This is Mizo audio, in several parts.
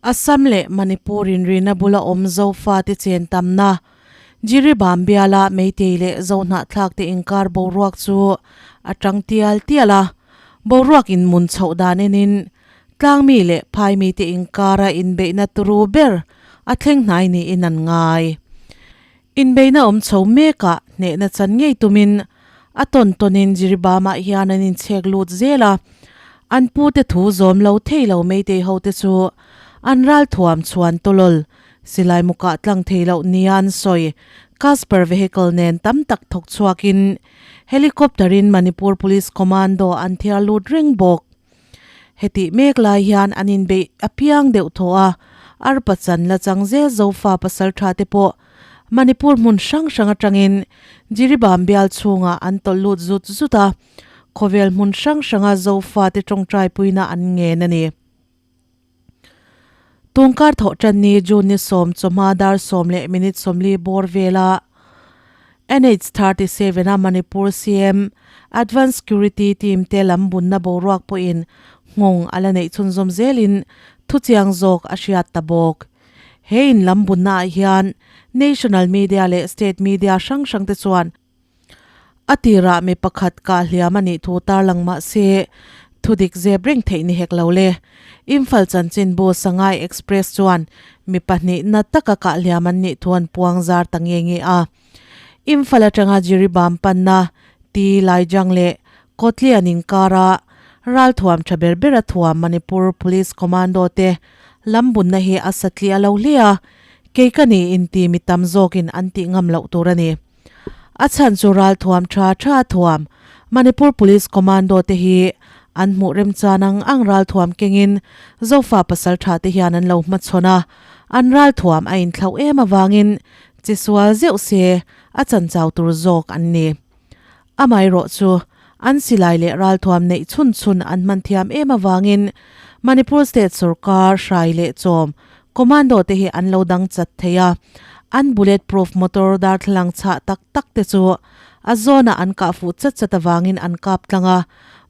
Assam leh Manipur inrina bula awm Zofate chen tamna Jiribam biala Meitei leh Zohnahthlakte inkar boruak chu a tang tial tial a, boruak inmun chhoh dan enin tlangmi leh phaimite inkara inbeihna turu ber a thleng hnai niin an ngai. Inbeihna awm chho mekah hnehna chan ngei tumin a tawn tawnin Jiribamah hian an inchhek lut zel a, an pute thu zawm lo thei lo Meitei hote chu an ralthuam chhuan tawlawl silai mukah tlang thei loh nia an sawi. Casper vehicle nen tam tak thawk chhuakin helicopter-in Manipur Police Commando an thiar lut reng bawk. Hetih mek lai hian an inbeih apiang deuh thaw a, arpa chan la chang zel Zofa pasal tha te pawh Manipur hmun hrang hrang atangin Jiribam bial chhungah an tawlh lut zut zut a, khawvel hmun hrang hranga Zofa te tawngtai puina an ngen a ni. Tungkar thawh tan ni June ni sawm chawhma dar sawm leh minute sawmli bawr vela NH 37 a Manipur CM Advance Security Team te lam bunna boruak pawhin nghawng a la neih chhunzawm zelin thuchiang zawk a hriat ta bawk. He in lam bunna ah hian National Media leh State Media hrang hrang te chuan A tirah mi pakhat kah hliam a nih thu tarlang mah se, thudik zep reng theih ni hek lo le. Imphal chanchinbu Sangai Express chuan mi pahnih na taka kah hliam an nih thu an puang zar ta nge nge a. Imphal atanga Jiribam panna Ti Laijang leh Kawtlian inkara ralthuam tha ber bera thuam Manipur Police Commando te lambunna hi a satliah lo hle a, kei ka ni inti mi tam zawkin an tih ngam loh tur a ni. A chhan chu ralthuam tha tha thuam Manipur Police Commando te hi an hmuh remchan ang ang ralthuam kengin Zofa pasal tha te hian an lo hmachhawn a, an ralthuam a inthlauh em avangin chi sual zeuh se a chanchau tur zawk an ni. Amaherawh chu an silai leh ralthuam neih chhun chhun an hman thiam em avangin Manipur State sawrkar hrai leh chawm Commando te hi an lo dang chat thei a, an bullet proof motor darthlalang chhah tak tak te chu a zawnah an kah fuh chat chat avangin an kap tlang a,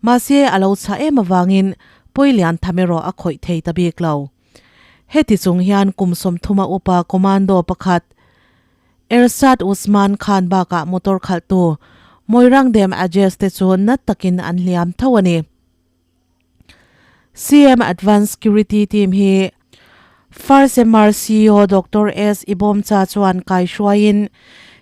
mahse a lo chhah em avangin pawi lian tham erawh a khawih thei ta bik lo. Heti chung hian kum sawmthuma upa commando pakhat Ersat Usman Khan bakah motor khalhtu Moirangdem Ajesh te chu nat takin an hliam tho a ni. CM Advance Security Team hi First MR CEO Doctor S Ibomcha chuan kaihruaiin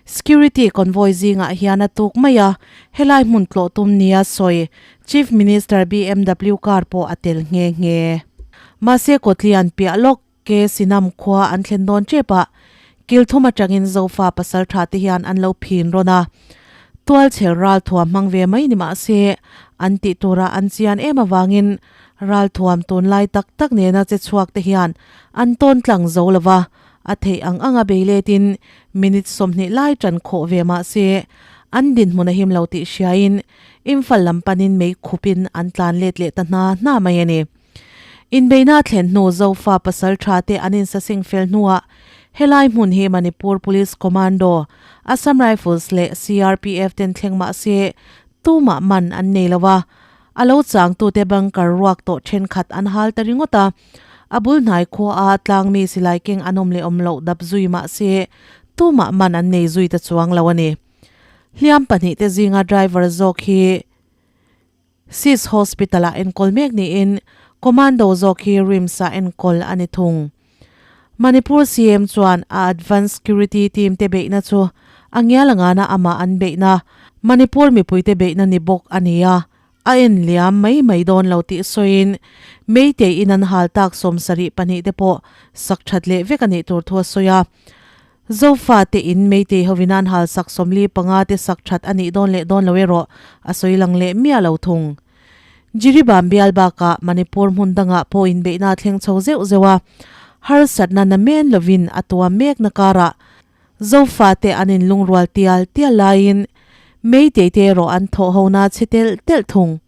Security Convoy zingah hian a tuk mai a, helai hmun tlawh tum nia sawi Chief Minister BMW car pawh a tel nghe nghe. Mahse Kawtlian piah lawk Ke Sinam khua an thlen dawn tep a, kil thum atangin Zofa pasal tha te hian an lo phin rawn a. Tualchhel ralthuam hmang ve mai ni mah se, an tih tura an chian em avangin ralthuam tunlai tak tak nena che chhuak te hian an tawn tlang zo lo va, a theih ang anga bei letin minute 20 lai tan khawh ve mah se, an dinhmun a him lo tih hriain Imphal lam panin mei khupin an tlan let leh ta hna hna mai a ni. Inbeihna thlen hnu Zofa pasal tha te an insaseng fel hnuah helai hmun hi Manipur Police Commando, Assam Rifles leh CRPF ten thleng mah se tumah man an nei lo a, a lo changtute bunker ruak tawh thenkhat an hal ta ringawt a, a bul hnai khua a tlangmi silai keng an awm leh awm loh dap zui mah se tumah man an nei zui ta chuang lo a ni. Hliam pahnihte zinga driver zawk hi Sis Hospital-ah enkawl mek niin Commando zawk hi RIMS-ah enkawl a ni thung. Manipur CM chuan a Advance Security Team te beihna chu a ngial angana amah an beihna, Manipur mipuite beihna ni bawk a ni a, a en liam mai mai dawn lo tih sawiin Meitei in an hal tak 72 te pawh sak that leh vek a nih tur thu a sawi a. Zofa te in Meitei hovin an hal sak 45 te sak that a nih dawn leh dawn lo erawh a sawi lang leh miah lo thung. Jiribam bial bakah Manipur hmun dangah pawh inbeihna a thleng chho zeuh zeuh a, harsatna na men lovin a tuam mekna karah Zofa te an inlungrual tial tial laiin Meitei te erawh an thawh hona chhe telh telh thung.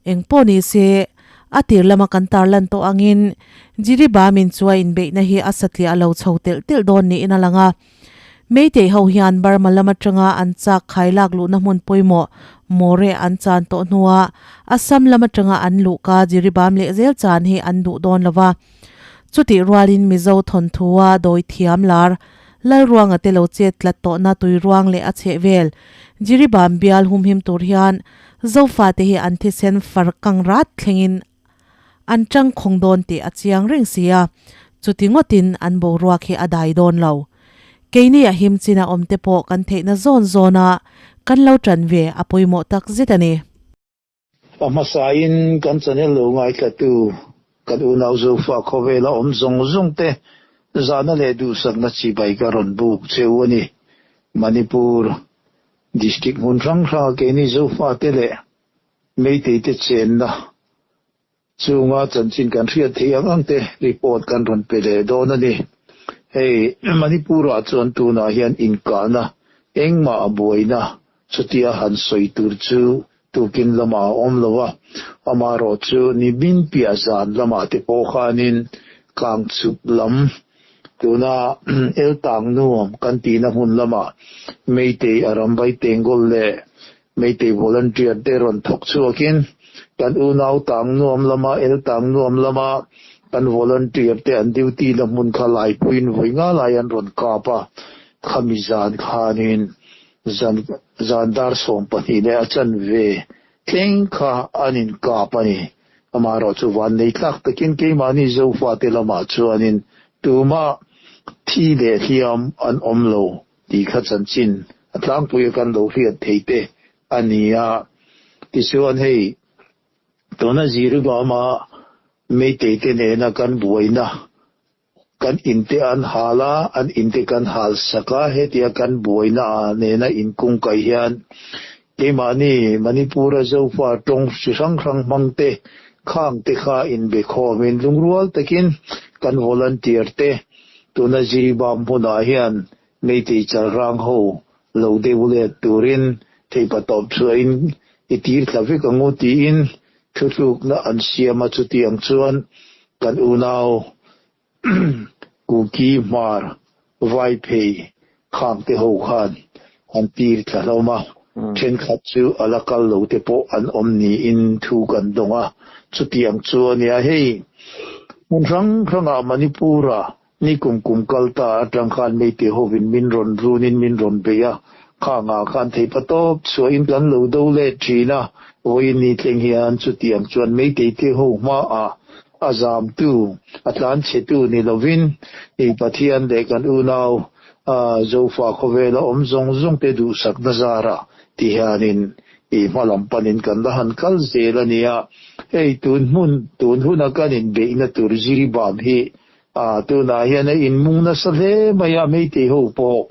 Eng pawh ni se, a tir lama kan tarlan tawh angin Jiribamin chu a inbeihna hi a satliah lo chho telh telh dawn niin a lang a. Meitei ho hian Burma lam atanga an chak khai lak luhna hmun pawimawh Moreh an chan tawh hnuah Assam lam atanga an luhka Jiribam leh zel chan hi an duh dawn lo va. Chutih rualin Mizo thawnthua dawi thiam lar Lalruanga te lo chet tlat tawhna tuiruang leh a chhehvel Jiribam bial humhim tur hian Zofate hi an thisen far kang rat thlengin an tangkhawng dawn tih a chiang reng si a, chuti ngawtin an boruak hi a dai dawn lo. Keini a him chin a awm te pawh kan theihna zawn zawna kan lo tan ve a pawimawh tak zet a ni. A hmasain kan channel lo ngaithlatu kan unau Zofa khawvela awm zawng zawng te zahna leh duhsakna chibai ka rawn buk che u a ni. Manipur District hmun hrang hranga keini Zofa te leh Meitei te chenna chunga chanchin kan hriat theih ang ang te report kan rawn pe leh dawn a ni. Hei Manipur ah chuan tunah hian inkahna engmah a buaina chutia han sawi tur chu tukin lamah a awm lo a, amaherawh chu ni min piah zan lamah te pawh khanin kangchuk lam tuna eltang nuam kan tihna hmun lamah Meitei a ramvai tengkawl leh Meitei volunteer te rawn thawk chhuakin kan unau tang nuam lama el tang nuam lama kan volunteer te an duty na hmun kha laipuiin vawi nga lai an rawn kap a, khami zan khanin zan zan dar 12 leh a chanve thleng kha an inkap a ni. Amaherawhchu vannei tlak takin keimahni Zofate lamah chuanin tumah thi leh hliam an awm lo. Tih kha chanchin a tlangpui a kan lo hriat thei te a ni a. Tichuan hei tuna Jiribama Meitei te nena kan buaina kan in te an hal a, an in te kan hal sak a, hetia kan buaina ah nena inkungkaih hian keimahni Manipur-a Zofa tawng chi hrang hrang hmang te khang te kha inbekhawmin lungrual takin kan volunteer te Tuna Jiribam hmunah hian Meitei chalrang ho lo deuh let turin theihpatawp chhuahin i tir thla vek ang u tiin thutlukna an siam a, chutiang chuan kan unau Kuki Hmar Vaiphei khangte ho khan an tir thla hlawm a, thenkhat chu a la kal lo te pawh an awm niin thu kan dawng a, chutiang chu a nia hei hmun hrang hrangah Manipur-a ni kum kum kal ta atang khan Meitei hovin min rawn runin min rawn bei a, khangah khan theihpa tawp chhuahin kan lo do let thin a, vawiin ni thleng hian chutiang chuan Meitei te ho hmaah a zamtu, a tlanchhetu ni lovin i Pathian leh kan unau Zofa khawvela awm zawng zawng te duhsakna zarah ti hianin i hmalam panin kan la han kal zel a nia. Hei tun hmun, tun huna kan inbeihna tur Jiribam hi tunah hian a inmung nasa hle mai a, Meitei ho pawh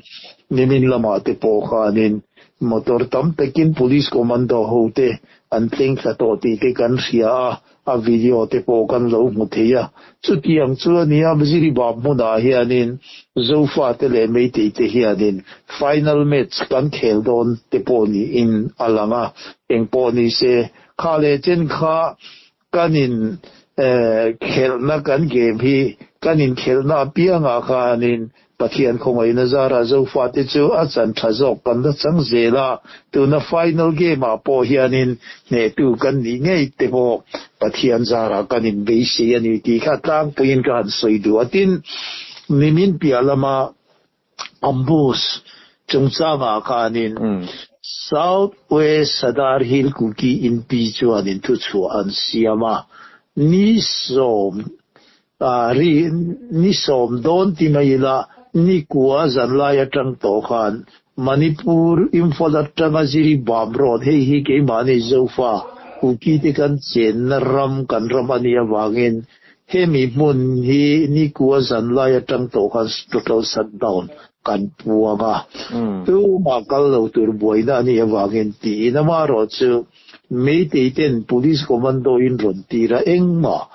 nimin lamah te pawh khanin motor tam takin Police Commando ho te an tleng thla tawh tih te kan hria a, A video te pawh kan lo hmu thei a, chutiang chu a nia Jiribam hmunah hianin Zofate leh Meitei te hianin final match kan khel dawn te pawh niin a lang a, engpawh ni se kha leh chen kha kan in khelhna kan game hi kan inkhelhna apiangah khanin Pathian khawngaihna zarah Zofate chu a chan tha zawk kan la chang zel a, tuna final game ah pawh hianin hnehtu kan nih ngei te pawh Pathian zarah kan inbeisei a ni tih kha tlangpuiin ka han sawi duh a. Tin, nimin piah lama ambush chungchangah khanin South West Sadar Hill Kuki Inpi chuanin thuchhuah an siam a, ni 10 Ri ni 10 dawn ti mai ila, ni kua zanlai atang tawh khan Manipur Imphal atanga Jiribam Road hei hi keimahni Zofa Kuki te kan chenna ram kan ram a nih avangin hemi hmun hi ni kua zanlai atang tawh khan total shutdown kan puang a, tumah kal lo tur buaina a nih avangin tiin amaherawhchu Meitei ten Police Commando in rawn tir a engmah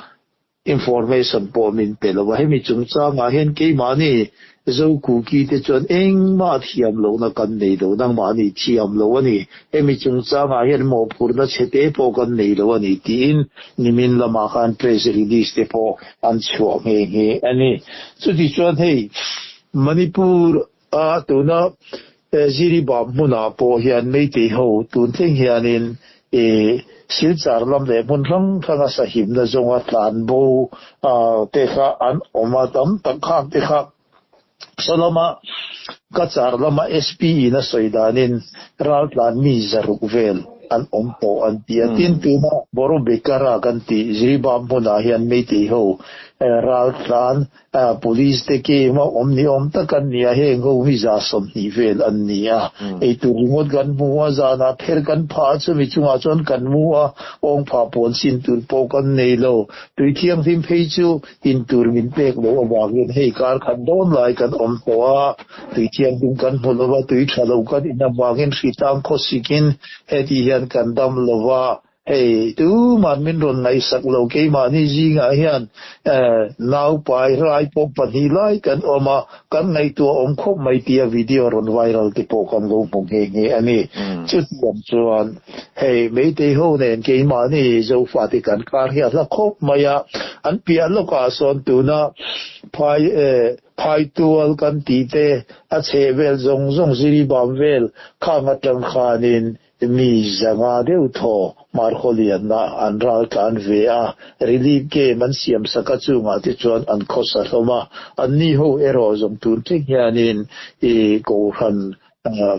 Information pawh min pe lo a, hemi chungchangah hian keimahni Zokuki te chuan engmah thiam lohna kan nei lo, nangmahni thiam lo a ni, hemi chungchangah hian mawhphurhna chhete pawh kan nei lo a ni tiin nimin lamah khan press release te pawh an chhuah nghe nghe a ni. Chutichuan hei Manipur a tuna Jiribam hmunah pawh hian Meitei ho tun thleng hianin i. Silchar lam leh hmun hrang hranga sahimna zawnga tlanbo te kha an awm a, tam tak khang te kha Salama Cachar lama SP in a sawi danin raltlan mi zaruk vel an awm tawh an ti a. Tin, tuna Borobekara kan tih Jiribam hmunah hian Meitei ho raltlan Police te game a awm ni awm tak an ni a, heng ho hi 120 vel an ni a. Eitur ringawt kan hmu a, zanah pher kan phah a, chumi chungah chuan kan mu a, awng phah pawn sin tur pawh kan nei lo. Tui thianghlim phei chu in tur min pek loh avangin hei kar khat dawn lai kan awm tawh a, tui thianghlim kan hmu lo va, tui tha lo kan in avangin hritlang khawsikin heti hian kan dam lo va. Hei, tuman min rawn ngaihsak lo, keimahni zingah hian naupai rai pawh pahnih lai kan awm a, kan ngaihtuah awm khawp mai tia video rawn viral te pawh kan lo hmu nghe nghe a ni. Chutiang chuan hei Meitei ho nen keimahni Zofate kan kar hi a hla khawp mai a, an piah lawkah sawn tuna phai Phaitual kan tih te a chhehvel zawng zawng Ziribam vel khang atang khanin Mi 500 deuh thaw Hmarkhawlianna an ral tlan ve a, relief game an siam sak a chungah te chuan an khawsa hlawm a, anni ho erawh zawng tun thleng hianin i Kohhran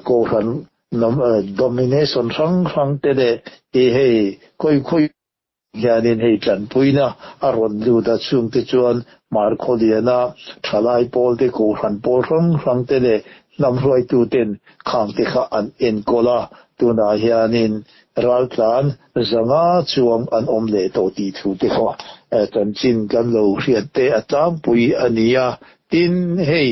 Kohhran domination hrang hrang te leh i hei khawi khawi Hianin hei tanpuina a rawn lut a, chungte chuan Hmarkhawliana thalai pawlte, Kohhran pawl hrang hrangte leh hnam hruaituten khangte kha an enkawl a, tunah hianin raltlan 500 chuang an awm leh tawh tih thute kha chanchin kan lo hriat te a tlangpui a ni a. Tin, hei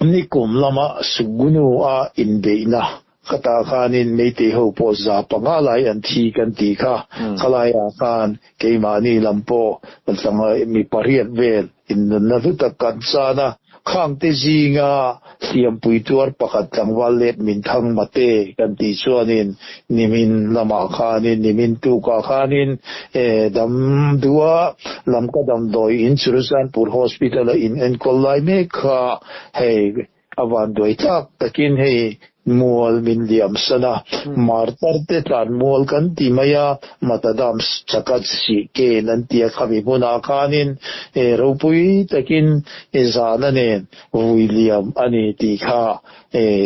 Nikum lama Sugunu a inbeihna khatah khanin Meitei ho pawh 500 lai an thi kan tih kha. Khalaiah khan keimahni lam pawh mi pariat vel innunna hlu tak kan chan a. Khangte zinga hliampui tuar pakhat tlangval let min thang mate kan tih chuanin nimin lamah khanin nimin tukah khanin dam duha Lamka damdawi in Churachandpur Hospital a in enkawl lai mek kha hei a vanduai tlak takin hei mual min liam san a, martar te tlan mual kan ti mai a, Matadam chakat sih ken an ti a khami hmunah khanin ropui takin zahna nen vui liam a ni tih kha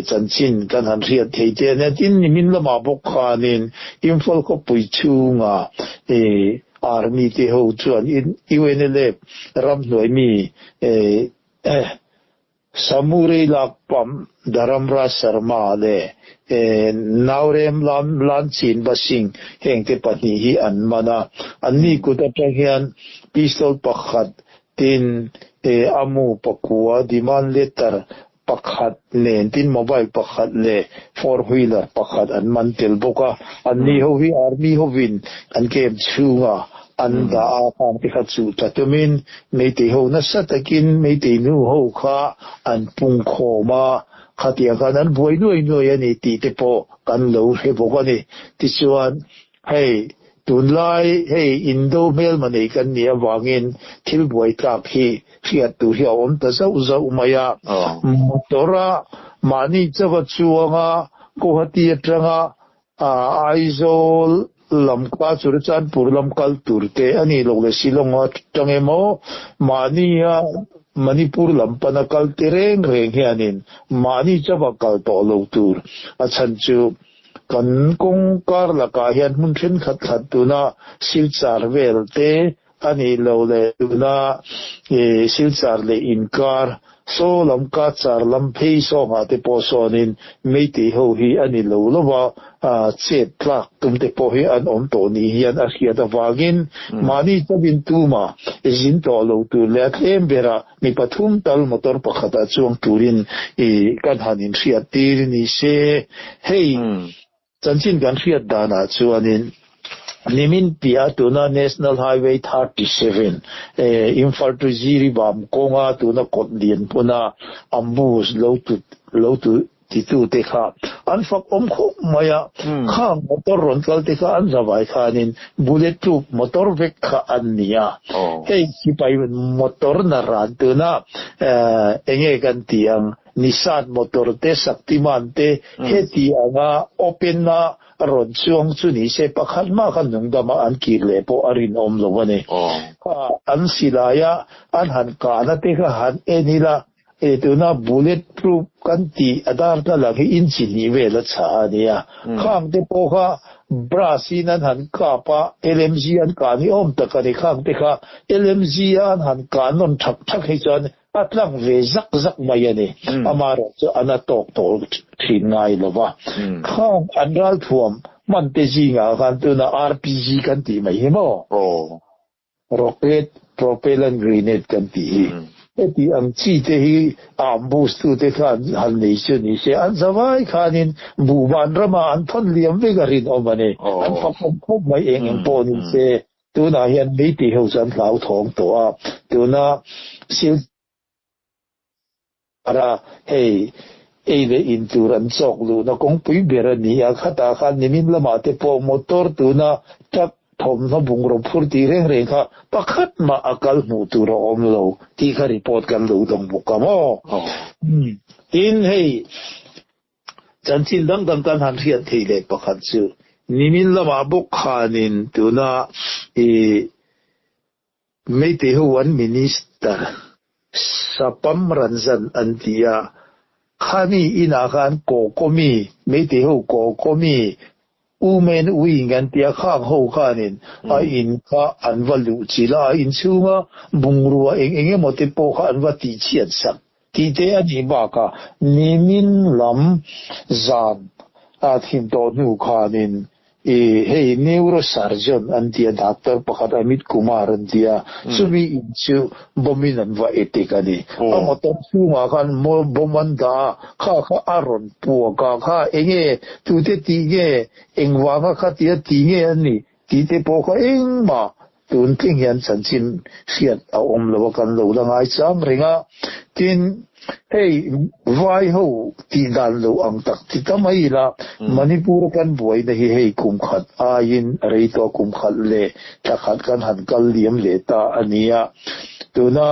chanchin kan han hriat thei te a nia. Tin, nimin lamah bawk khanin Imphal khawpui chhungah Army te ho chuan UNLF ramhnuai mi Samurei Lakpam Dharamraj Sharma leh Naurem Lanchin Basing heng te pahnih hi an man a. Anni kut atang hian pistol pakhat tin amu pakua demand letter pakhat nen tin mobile pakhat leh four wheeler pakhat an man tel bawk a. Anni ho hi army hovin an camp chhunga an dah a, khang te kha chuh ta tumin Meitei ho nasa takin Meitei nu ho kha an pung khawm a, khatiang khan an buai nuai nuai a ni tih te pawh kan lo hre bawk a ni. Tichuan, hei tunlai hei Indo hmelma nei kan nih avangin thil buai tlak hi hriat tur hi a awm ta zauh zauh mai a. Motor a mahni chauha chuanga Guwahati atanga Aizawl lam kha Churachandpur lam kal tur te a nih loh leh Shillong atang emaw mahnia Manipur lam pana kal te reng reng hianin mahni chauha kal tawh lo tur a chhan chu kan kawng kar lakah hian hmun thenkhat khat tuna Silchar vel te A nih loh leh tuna Silchar leh inkar saw lam Cachar lam phei sawngah te pawh sawnin Meitei ho hi a ni lo lo va, chet tlak tum te pawh hi an awm tawh ni hian a hriat avangin mahni chauhin tuma zin tawh lo tur leh a tlem berah mi pathum tal motor pakhatah chuang turin kan han inhriat tir ni se. Hei. Chanchin kan hriat danah chuanin nimin piah tuna National Highway 37 Imphal to Jiribam kawnga tuna kawt lian hmuna ambush lo tu lo tu titute kha an fak awm khawp mai a. Khang motor rawn kal te kha an zavai khanin bullet proof motor vek kha an ni a. Hei sipai motor na ran tuna enge kan tih ang? Nissan motor te Shaktiman te heti anga open a rawn chuang chu ni se pakhat mah kha nungdama an kir leh pawh a rinawm lo a ni. Kha an silai a an han kahna te kha han en ila e tuna bullet proof kan tih a dartla lang hi inchi hnih vel a chhah a nia. Khang te pawh kha brass in an han kap a, LMG an kah ni awm tak a ni. Khang te kha LMG a an han kah nawn thak thak hi chuan a tlang ve zak zak mai a ni. Amaherawh chu an a tawk tawh thin ngai lo va. Khang an ralthuam hman te zingah khan tuna RPG kan tih mai hi maw? Rocket propellant grenade kan tih hi. Heti ang chi te hi ambush tu te khan han nei chu ni se an zavai khanin buhban ramah an thawn liam vek a rinawm a ni. An fakawm khawp mai eng eng pawh ni se. Tunah hian meitei ho chu an hlauthawng tawh a, tuna Silchar-a hei ei leh in tur an chawk luhna kawngpui ber a ni a, khatah khan nimin lamah te pawh motor tuna truck thawmhnaw bungraw phur tih reng reng kha pakhat mah a kal hmuh tur a awm lo tih kha report kan lo dawng bawk a maw? Tin, hei Chanchin dang dang kan han hriat theih leh pakhat chu nimin lamah bawk khanin tuna i Meitei ho an Minister Sapam Ranjan an ti a, khami inah khan Kawkawmi, Meitei ho Kawkawmi Women Wing an tia khang ho khanin a in kha an va luh chilh a, a inchhunga bungrua eng eng emaw te pawh kha an va tihchhiat sak tih te a nih bakah nimin lam zan a thin tawh hnu khanin I hei neurosurgeon an tia doctor pakhat Amit Kumar an tia chumi in chu bomb in an va etek a ni. A motor chhungah khan bomb an dah a, kha kha a rawn puak a, kha enge tute tih nge engvanga kha tia tih nge an nih tih te pawh kha engmah tun tling hian chanchin hriat a awm lo a, kan lo la ngaichang reng a. Tin, hei vai ho tih dan lo ang tak ti ta mai ila, Manipur kan buaina hi hei kum khat aiin a rei tawh, kum khat leh thla khat kan han kal liam leh ta a nia. Tuna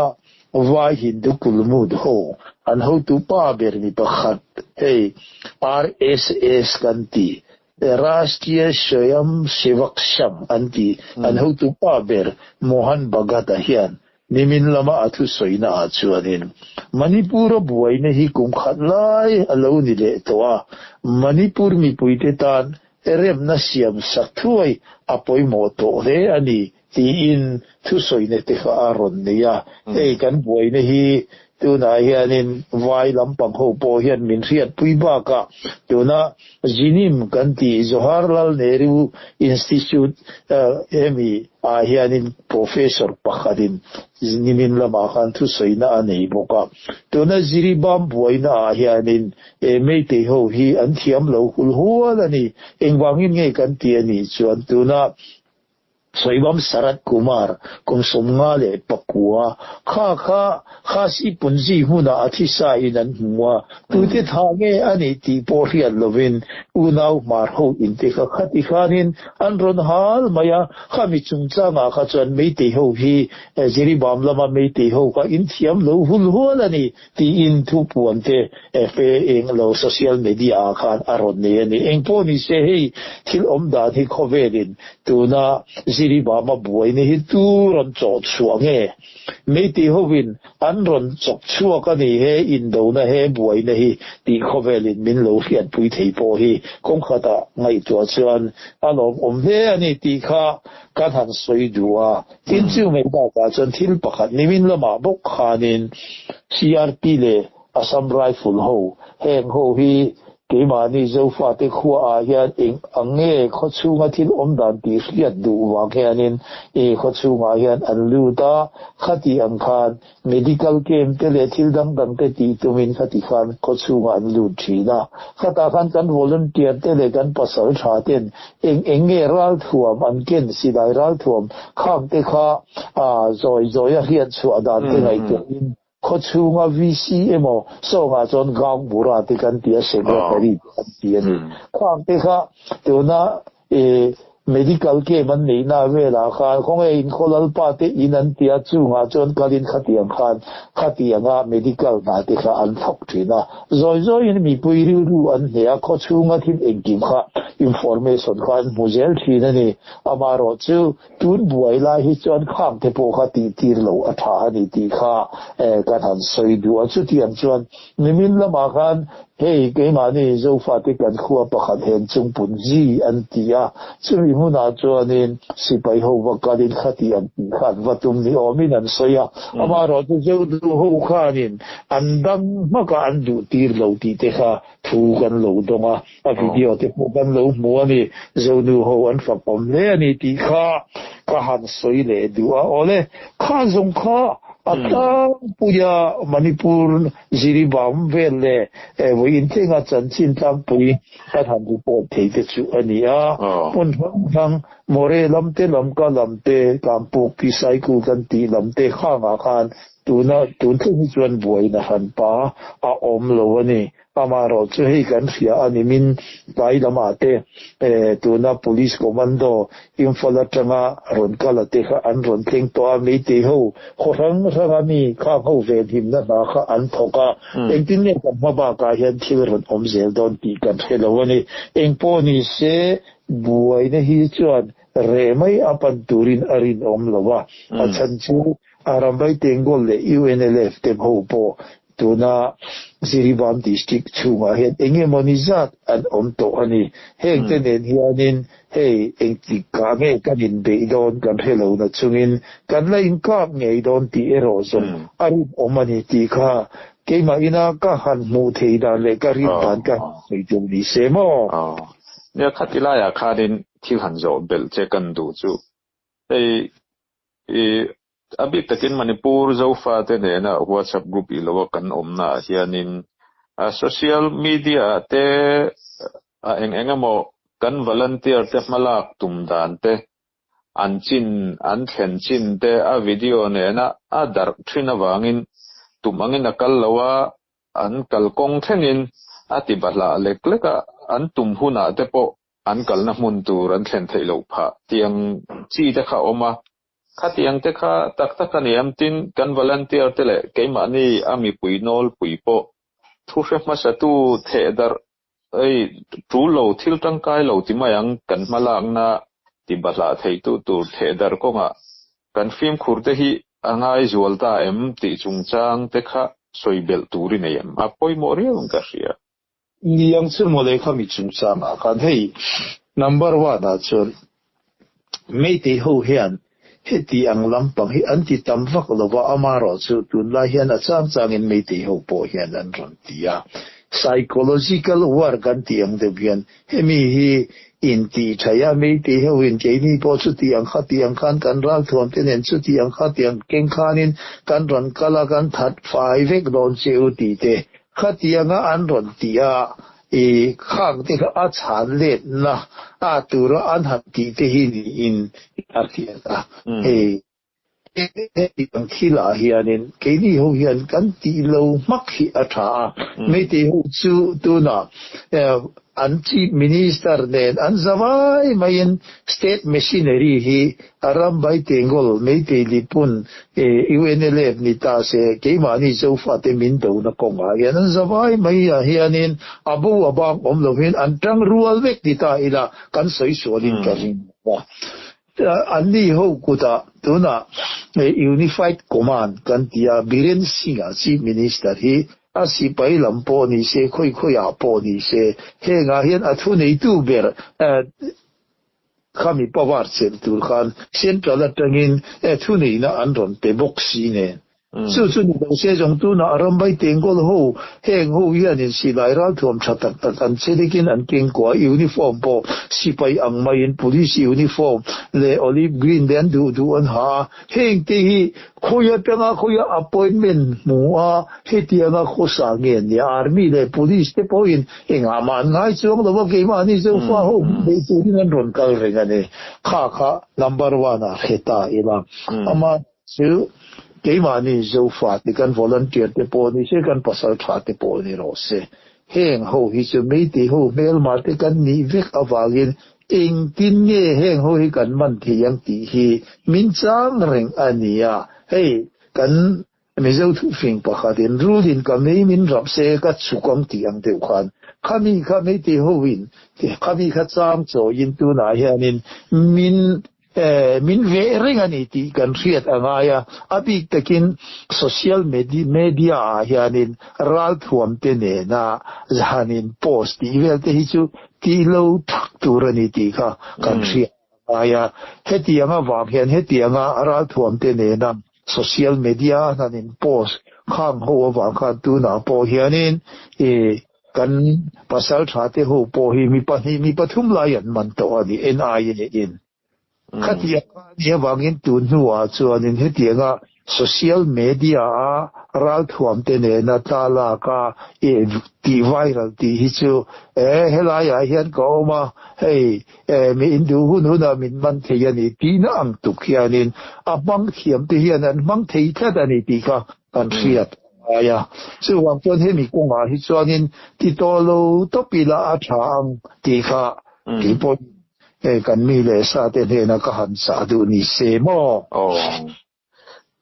vai Hindu kulmut ho an hotu pa ber mi pakhat hei RSS kan tih Rashtriya Swayam Sevak Sangh an ti. An hotu pa ber Mohan Bhagat-a hian nimin lama a thusawina ah chuanin Manipur-a buaina hi kum khat lai a lo ni leh tawh a, Manipur mipuite tan remna siam sak thuai a pawimawh tawh hle a ni tiin thusawina te kha a rawn nei a. Hei kan buaina hi tunah hianin vai lampang ho pawh hian min hriatpui bakah tuna Jinim kan tih Jawaharlal Nehru Institute hemi ah hianin Professor pakhatin nimin lamah khan thusawina a nei bawk a. Tuna Jiribam buaina ah hianin Meitei ho hi an thiam lo hul hual a ni. Engvangin nge kan ti a nih chuan tuna Soibam Sarath Kumar, kum 54, kha kha Khasi Punzi hmunah a thisa in an hmu a, tute tha nge a nih tih pawh hriat lovin unau hmar ho inte kha khati khanin an rawn hal mai a, khami chungchangah kha chuan Meitei ho hi Jiribam lama Meitei ho kha in thiam lo hul hual a ni tiin thu puan te fe eng lo social media ah khan a rawn nei a ni. Engpawh ni se hei thil awm dan hi khawvelin tuna Jiribama buaina hi tu rawn chawh chhuah nge? Meitei hovin an rawn chawk chhuak a ni he indona he buaina hi tih khawvelin min lo hriatpui thei pawh hi kawngkhatah ngaihtuah chuan a lawmawm hle a ni tih kha kan han sawi duh a. Tin chu mai bakah chuan thil pakhat nimin lamah bawk khanin CRP leh Assam Rifle ho heng ho hi keimahni Zofate khuaah hian eng ang nge khaw chhunga thil awm dan tih hriat duh vang hianin e khaw chhungah hian an lut a, khati ang khan Medical camp te leh thil dang dang te tih tumin khati khan khaw chhungah an lut thin a. Khatah khan kan volunteer te leh kan pasal tha ten eng eng nge ralthuam an ken silai ralthuam khang te kha zawi zawi a hriat chhuah dan te ngaihtuahin khaw chhunga VC emaw sawngah chuan Gaongbura te kan ti a, Secretary te kan ti a ni. Khang te kha tuna. Medical camp an neihna velah khan khawnge in khaw lalpa te in an tia chungah chuan kalin khatiang khan khatianga medical hna te kha an thawk thin a. Zawi zawiin mipui rilru an hneh a, khaw chhunga thil engkim kha information kha an hmu zel thin a ni. Amaherawhchu tun buai lai hi chuan khang te pawh kha tih tir lo a tha a ni tih kha kan han sawi duh a. Chutiang chuan nimin lamah khan Hei keimahni Zofate kan khua pakhat hen chungpun zi an ti a, chumi hmunah chuanin sipai ho va kalin khati an tih kha an va tum ni awmin an sawi a, amaherawhchu Zodu ho khanin an dang hmaka an duh tir lo tih te kha thu kan lo dawng a, a video te pawh kan lo hmu a ni, Zonu ho an fak awm hle a ni tih kha ka han sawi leh duh a, awle kha zawng kha a tlangpuia Manipur Jiribam vel leh vawiin thlenga chanchin tlangpui kan han report thei te chu a ni a. Hmun hrang hrang Moreh lam te, Lamka lam te, Kampuk pi Saikul kan tih lam te khangah khan tuna tun thleng hi chuan buaina hranpa a awm lo a ni. Amaherawh chu hei kan hria a ni min tlai lamah te tuna Police Commando Imphal atanga rawn kal a te kha an rawn thleng tawh a, Meitei ho khaw hrang hranga mi khang ho venhimna hna kha an thawk a, engtin nge kan hma bakah hian thil rawn awm zel dawn tih kan hre lo a ni. Engpawh ni se buaina hi chuan reh mai a pan turin a rinawm lo a, a chhan chu Arambai Tengol leh UNLF te ho pawh Tuna Jiribam District chhungah hian eng emawni zat an awm tawh a ni. Heng te nen hianin hei engtik kah nge kan inbeih dawn kan hre lo na chungin kan la inkap ngei dawn tih erawh zawng a rinawm a ni tih kha keimah ina ka han hmuh theih dan leh ka rin dan ka han sawi tur ni se maw? Nia, khati laiah khanin thil han zawh belh che kan duh chu hei I a bik takin Manipur Zofate nena WhatsApp group i loa kan awmnaah hianin social media ah te a eng eng emaw kan volunteer te hmalak tum dan te, an chin an thlen chin te a video nena a darh thin avangin tum angin a kal lo a, an kalkawng thlengin a ti bahlah lek lek a, an tum hunah te pawh an kalna hmun tur an thlen theih loh phah tiang chi te kha a awm a, khatiang te kha tak tak a ni em? Tin, kan volunteer te leh keimahni a mipui nawlpui pawh thu hre hmasatu theh darh ei tul lo thil tangkai lo ti mai ang kan hmalakna ti bahlah theitu tur theh darh kawngah kan fimkhur te hi a ngaizual ta em tih chungchang te kha sawi belh tur i nei em? A pawimawh riau in ka hria. Niang chu mawle kha mi chungchang ah khan hei number one ah chuan Meitei ho hian heti ang lampang hi an ti tam vak lo va, amaherawh chu tunlai hian a chang chang in Meitei ho pawh hian an rawn ti a, psychological war kan tih ang deuh hian hemi hi intih thaih a, Meitei ho in keini pawh chuti ang kha ti ang khan kan ralthuam te nen chuti ang kha ti ang keng khanin kan rawn kal a kan that fai vek dawn che u tih te Khatianga an rawn tih a, i khang te kha a chhan letna a tura an han tih te hi niin a hriat a. Hei hetiang thilah hianin keini ho hian kan tih lo hmak hi a tha a, Meitei ho chu tunah An Chief Minister nen an za vai maiin State Machinery hi a ram bai tengol Meitei Lipun UNLF ni ta se keimahni Zofate min dona kawngah hian an za vai mai ah hianin a bo a bak awm lovin an tang rual vek ti ta ila kan sawi sualin ka ring a. Anni ho kutah tunah Unified Command kan ti a, Biren Singh-a Chief Minister hi a sipai lam pawh ni se, khawi khawiah pawh ni se, hengah hian a thuneitu ber khami power chelh tur khan Central atangin thuneihna an rawn pe bawk si nen. Chu chu ni lo se zawng tunah a ram vai tengkawl ho heng ho hianin silai ralthuam tha tak tak an chelikin an kengkuah uniform pawh sipai ang maiin police uniform leh olive green te an duh duh an ha a, heng te hi khawi atanga khawia appointment hmu a hetianga khawsa nge an nia army leh police te pawhin engah mah an ngai chuang lo a keimahni zofa ho beih turin an rawn kal reng a ni kha kha number one ah hre ta ila ama Chu keimahni Zofa te kan volunteer te pawh ni se, kan pasal tha te pawh ni rawh se. Heng ho hi chu Meitei ho hmelma te kan nih vek avangin Engtin nge heng ho hi kan man thei ang tih hi min chang reng a ni a. Hei kan Mizo thufing pakhatin rulin ka mei min rap se ka chhuk ang tih ang deuh khan khami kha meitei hoin khami kha chang chawiin tunah hianin min min veh reng a ni tih kan hriat a ngai a. A bik takin social media ah hianin ralthuam te nena hanin post tih vel te hi chu tih lo thak tur a ni tih kha kan hriat a ngai a. Hetiang avang hian hetianga ralthuam te nena Social media a hnan in post khang ho avang khan tunah pawh hianin i kan pasal tha te ho pawh hi mi pahnih mi pathum lai an man tawh a ni NIA in. Khatiang a nih avangin tun hnuah chuanin hetianga social media a ralthuam te nena tla lak a i tih viral tih hi chu e helaiah hian ka awm a hei E, mi in duh hun hunah min man thei a ni tihna ang tuk hianin a hmang thiam te hian an hmang thei tlat a ni tih kha kan hriat a ngai a. Chuvang chuan hemi kawngah hi chuanin ti tawh lo tawp ila a tha ang tih kha kei pawhin e kan mi leh sa te hnena ka han chah duh ni se maw? Aw.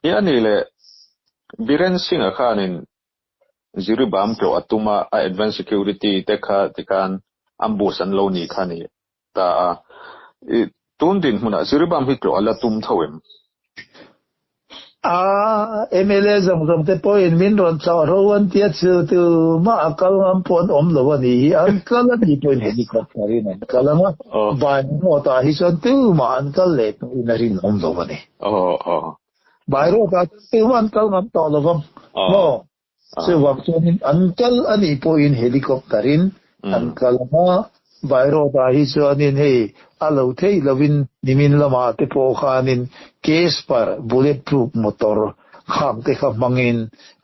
Hi a ni le, Biren Singh-a khanin Jiribam tlawh a tum a, a advance security te kha tikhan ambush an lo ni kha ni ta a. I tun dinhmunah Jiribam hi tlawh a la tum tho em? A, mla zawng zawng te pawhin min rawn tlawh ro an tia chu tumah a kal ngam pawh an awm lo a nih hi. An kal a nih pawhin helicopter in an kal ang a, Baimawt ah hi chuan tumah an kal leh tawhin a rinawm lo a ni. Bairawkah chuan tumah an kal ngam tawh lo vang maw? Chuvang chuanin an kal a nih pawhin helicopter in an kal ang a, Bairawkah hi chuanin hei a lo theih lovin nimin lamah te pawh khanin Casper bullet proof motor khang te kha hmangin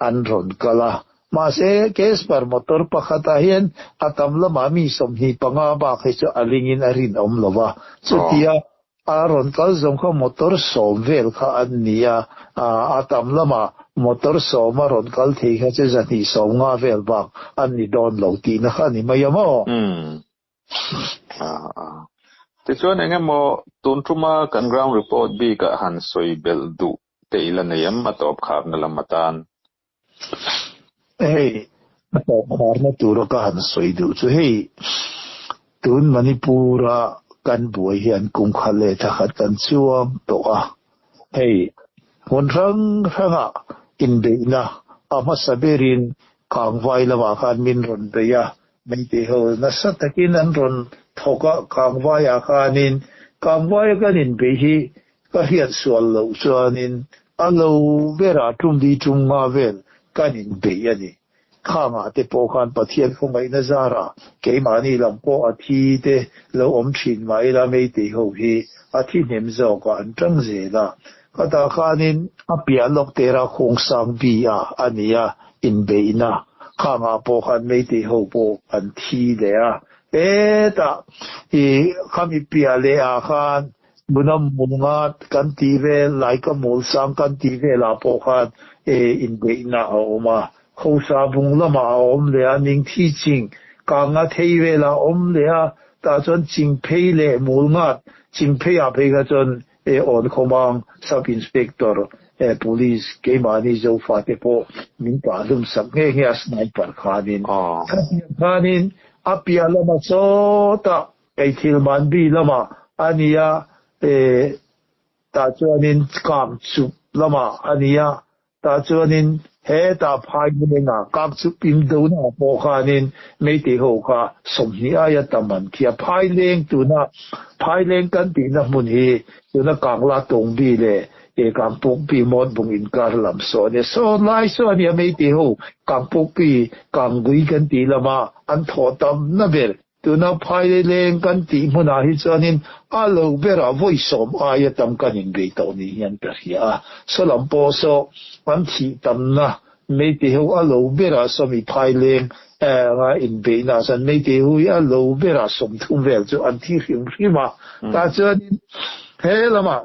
an rawn kal a. Mahse Casper motor pakhatah hian a tam lamah mi 25 bak hi chu a lingin a rinawm lo va, chutia A rawn kal zawng kha motor 10 vel kha an ni a, a tam lamah motor 10 a rawn kal thei kha chu 250 vel bak an ni dawn lo tihna kha a ni mai a maw? Umm. Tichuan eng emaw tun tuma kan ground report bikah han sawi belh duh te i la nei em a tawp kharna lam atan? Hei, a tawp kharna tura ka han sawi duh chu hei, tun Manipur-a kan buai hian kum khat leh thla khat kan chuang tawh a. Hei, hmun hrang hranga inbeihna a hmasa berin Kangvai lamah khan min rawn bei a, Meitei ho nasa takin an rawn thawk a, Kangvaiah khanin Kangvaia kan inbeih hi Ka hriat sual loh chuanin a lo berah tum li tum nga vel kan inbeih a ni. Khangah te pawh khan Pathian khawngaihna zarah keimahni lam pawh a thi te lo awm thin mah ila Meitei ho hi a thi hnem zawkah an tang zel a. Khatah khanin a piah lawk tera khawngsang bi a a ni a, inbeihna khangah pawh khan Meitei ho pawh an thi leh a. Hetah i khami piah leh ah khan Nuna mul nga kan tih vel, Laika mul sang kan tih velah pawh khan inbeihna a awm a. Khosa bung lamah a awm leh a, Ningthi ching kanga thei velah a awm leh a, tah chuan Chingphei leh mul ngat, Chingpheiah phei kha chuan Awnkhawmang Sub Inspector Police keimahni Zofate pawh min kah hlum sak nghe nghe a sniper khanin. Khatiang khanin a piah lama sawtah Kei thil man bi lamah a nia e, tah chuanin kang chup lamah a nia, tah chuanin hetah phai ngenga kang chup in dona pawh khanin Meitei ho kha 20 aia tam an thi a, phai leng tuna phai leng kan tihna hmun hi tuna kangla tawng bi leh e kang puk bi mawt bung inkar lam saw a nia, saw lai saw a nia Meitei ho kang puk bi kang gui kan tih lama an thawh tam na ber. Tuna phai leng kan tih hmunah hi chuanin a lo berah vawi 10 aia tam kan inbei tawh ni hian ka hria a. Saw lam pawh saw an thih tamna Meitei ho a lo berah sawmi phai leng anga inbeihna ah chuan Meitei ho hi a lo berah 30 vel chu an thi hrim hrim a. Tah chuanin he lamah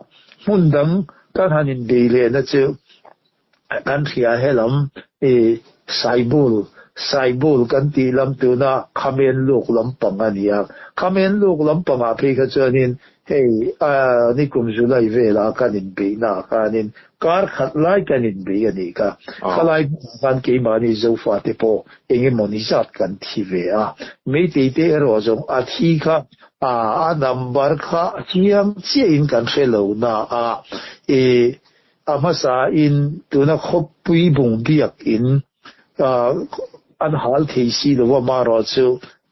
hmun dang kan han inbei lehna chu kan hria he lam i Saibul. Saibul kan tih lam tuna Khamen luk lampang a ni a. Khamen luk lampangah phei kha chuanin hei nikum July velah kan inbeihnaah khanin kar khat lai kan inbei a nih kha. Khalai hmunah khan keimahni Zofate pawh eng emawni zat kan thi ve a. Meitei te erawh zawng a thi kha a number kha chiang chiahin kan hre lo na a. A hmasain tuna khawpui bung biakin an hal thei si lo a, marawh chu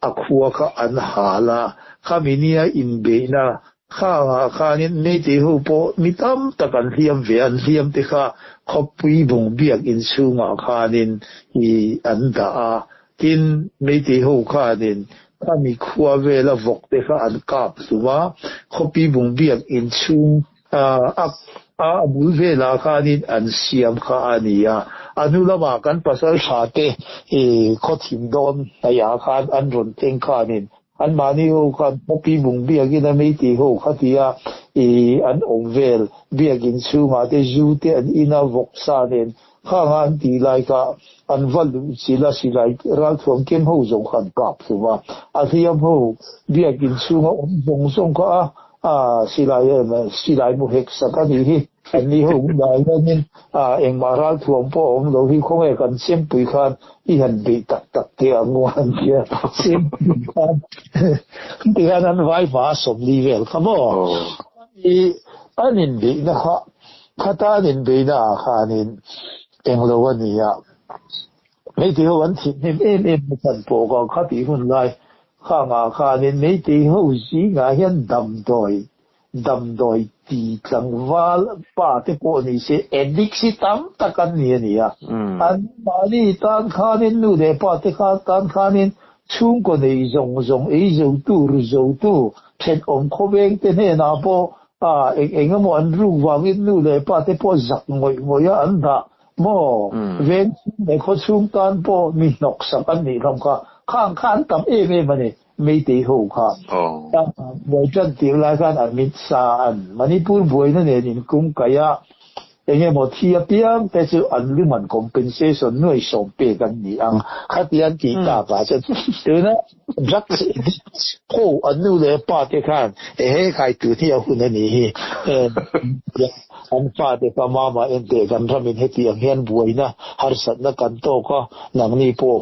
a khua kha an hal a, khami nia inbeihna khangah khanin Meitei ho pawh mi tam tak an hliam ve, an hliam te kha khawpui bung biakin chhungah khanin an dah a, tin Meitei ho khanin khami khua vela vawk te kha an kap hlum a, khawpui bung biakin chhung A a bul velah khanin an siam kha a ni a, a hnu lamah kan pasal tha te khaw thim dawn hnaihah khan an rawn thleng khanin anmahni ho khan Poppy bung biakin a meitei ho kha tia an awm vel biakin chhungah te zu te an in a vawksa nen khanga an tih lai kha an va luh chilh a silai ralthuam kem ho zawng kha an kap hlum a, a hliam ho biakin chhunga awm zawng zawng kha a A silai em silai mu hek sak a nih hi. An ni ho hunah hianin engmah ralthuam pawh a awm lo hi khawnge kan chempui khan i han beih tak tak teh ang u an ti a. Chempui khan tikhan an vai hma a 40 vel kha maw. I an inbeihna kha khata an inbeihna ah khanin englo a ni a. Meitei ho an thih hnem em em na chan pawh ka khatih hun lai Khangah khanin Meitei ho zingah hian damdawi, damdawi ti tlangval pa te pawh ni se addicts hi tam tak an ni a ni a. An mahni tan khanin nu leh pa te kha tan khanin chhungkaw nei zawng zawng ei zotu, ru zotu, thenawm khawveng te hnenah pawh eng eng emaw an ruk vangin nu leh pa te pawh zak ngawih ngawih a an dah Maw? Veng chhung leh khaw chhung tan pawh mi hnawk sak an nih hlawm kha. Khang kha an tam em em a ni, Meitei ho kha. Buai tan tir lai khan Amit Shah an Manipur buaina nen inkung kaih a, eng emaw thi apiang te chu an luman compensation nuai sawm pek an ni ang. Khati an tih tak ah chuan tuna drugs addict ho an nu leh pa te khan ehe khai tun hi a hun a nih hi. An fate pa mama en teh kan ramin heti ang hian buaina harsatna kan tawk a, nangni pawh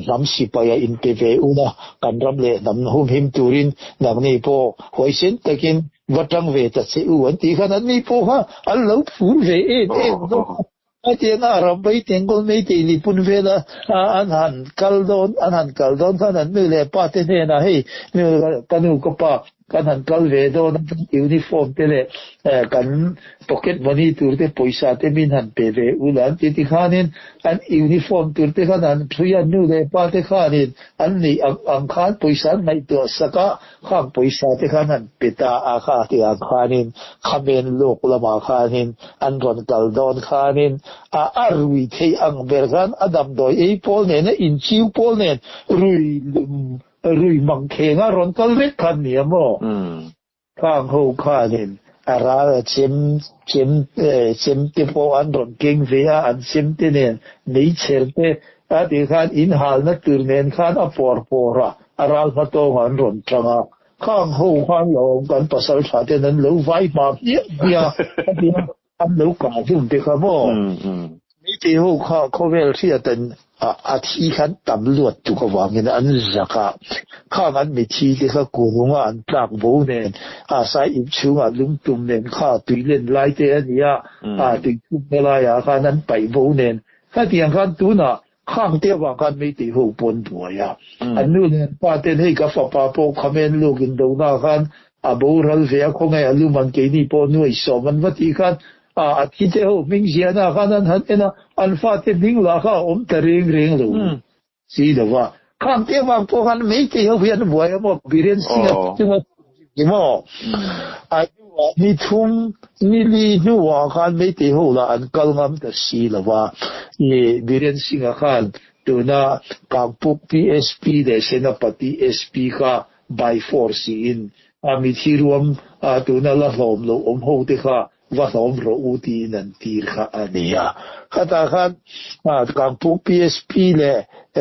hnam sipaia inpe ve una kan ram leh hnam humhim turin nangni pawh huaisen takin va tang ve ta che u an tih khan anni pawh kha an lo phur ve em em hlawm a. Hetianga a ram vei tengkawl mai tih lipun vela an han kal dawn an han kal dawn khan an nu leh pa te hnenah hei ka nu ka pa kan han kal ve dawn a kan uniform te leh kan pocket money tur te pawisa te min han pe ve ul an ti tikhanin an uniform tur te khan an thui a nu leh pa te khanin an neih ang ang khan pawisa an ngaihtuah sak a Khang pawisa te khan an pe ta a kha tiang khanin khamen luk lamah khanin an rawn kal dawn khanin a a rui theih ang ber khan a damdawi ei pawl nen a inchiu pawl nen rui rui mang kheng a rawn kal vek khan nia maw? Khang ho khanin a ral a chem chem chem te pawh an rawn keng ve a an chem te nen meichher te a tih khan inhalna tur nen khan a pawr pawr a A ral hma tawngah an rawn tang a, khang ho khan lo awm kan pasal tha ten an lo vai hma hmiah hmiah a ti a, an lo kah hlum te kha maw? Meitei ho kha khawvel hriat an a thi khan tam luat tuk avangin an zak a, khang an mithi te kha kurunga an tlak bo nen, a sai ip chhungah lungtum nen kha tuilen lai te a ni a, a tuikhumna laiah khan an paih bo nen, khatiang khan tunah Khang te avang khan Meitei ho pawh an buai a. An nu leh an pa ten hei ka fapa pawh khamen luk in do na khan a boral ve a khawnge a lum an keini pawh nuai sawm an va tih khan a a thi te ho hming zia na khan an han en a an fate hming lah kha a awm ta reng reng lo si lo va. Khang te avang pawh khan Meitei ho hi an buai a maw Biren Singh a chunga ni maw? A hnuah ni thum ni li hnuah khan Meitei ho lah an kal ngam ta si lo va, i Biren Singh-a khan tuna Kangpuk PSP leh Senapati SP kha by force in a mithi ruam tuna la hlawm lo awm ho te kha. va hlawm rawh u tiin an tir kha a ni a. Khatah khan Kangpuk PSP leh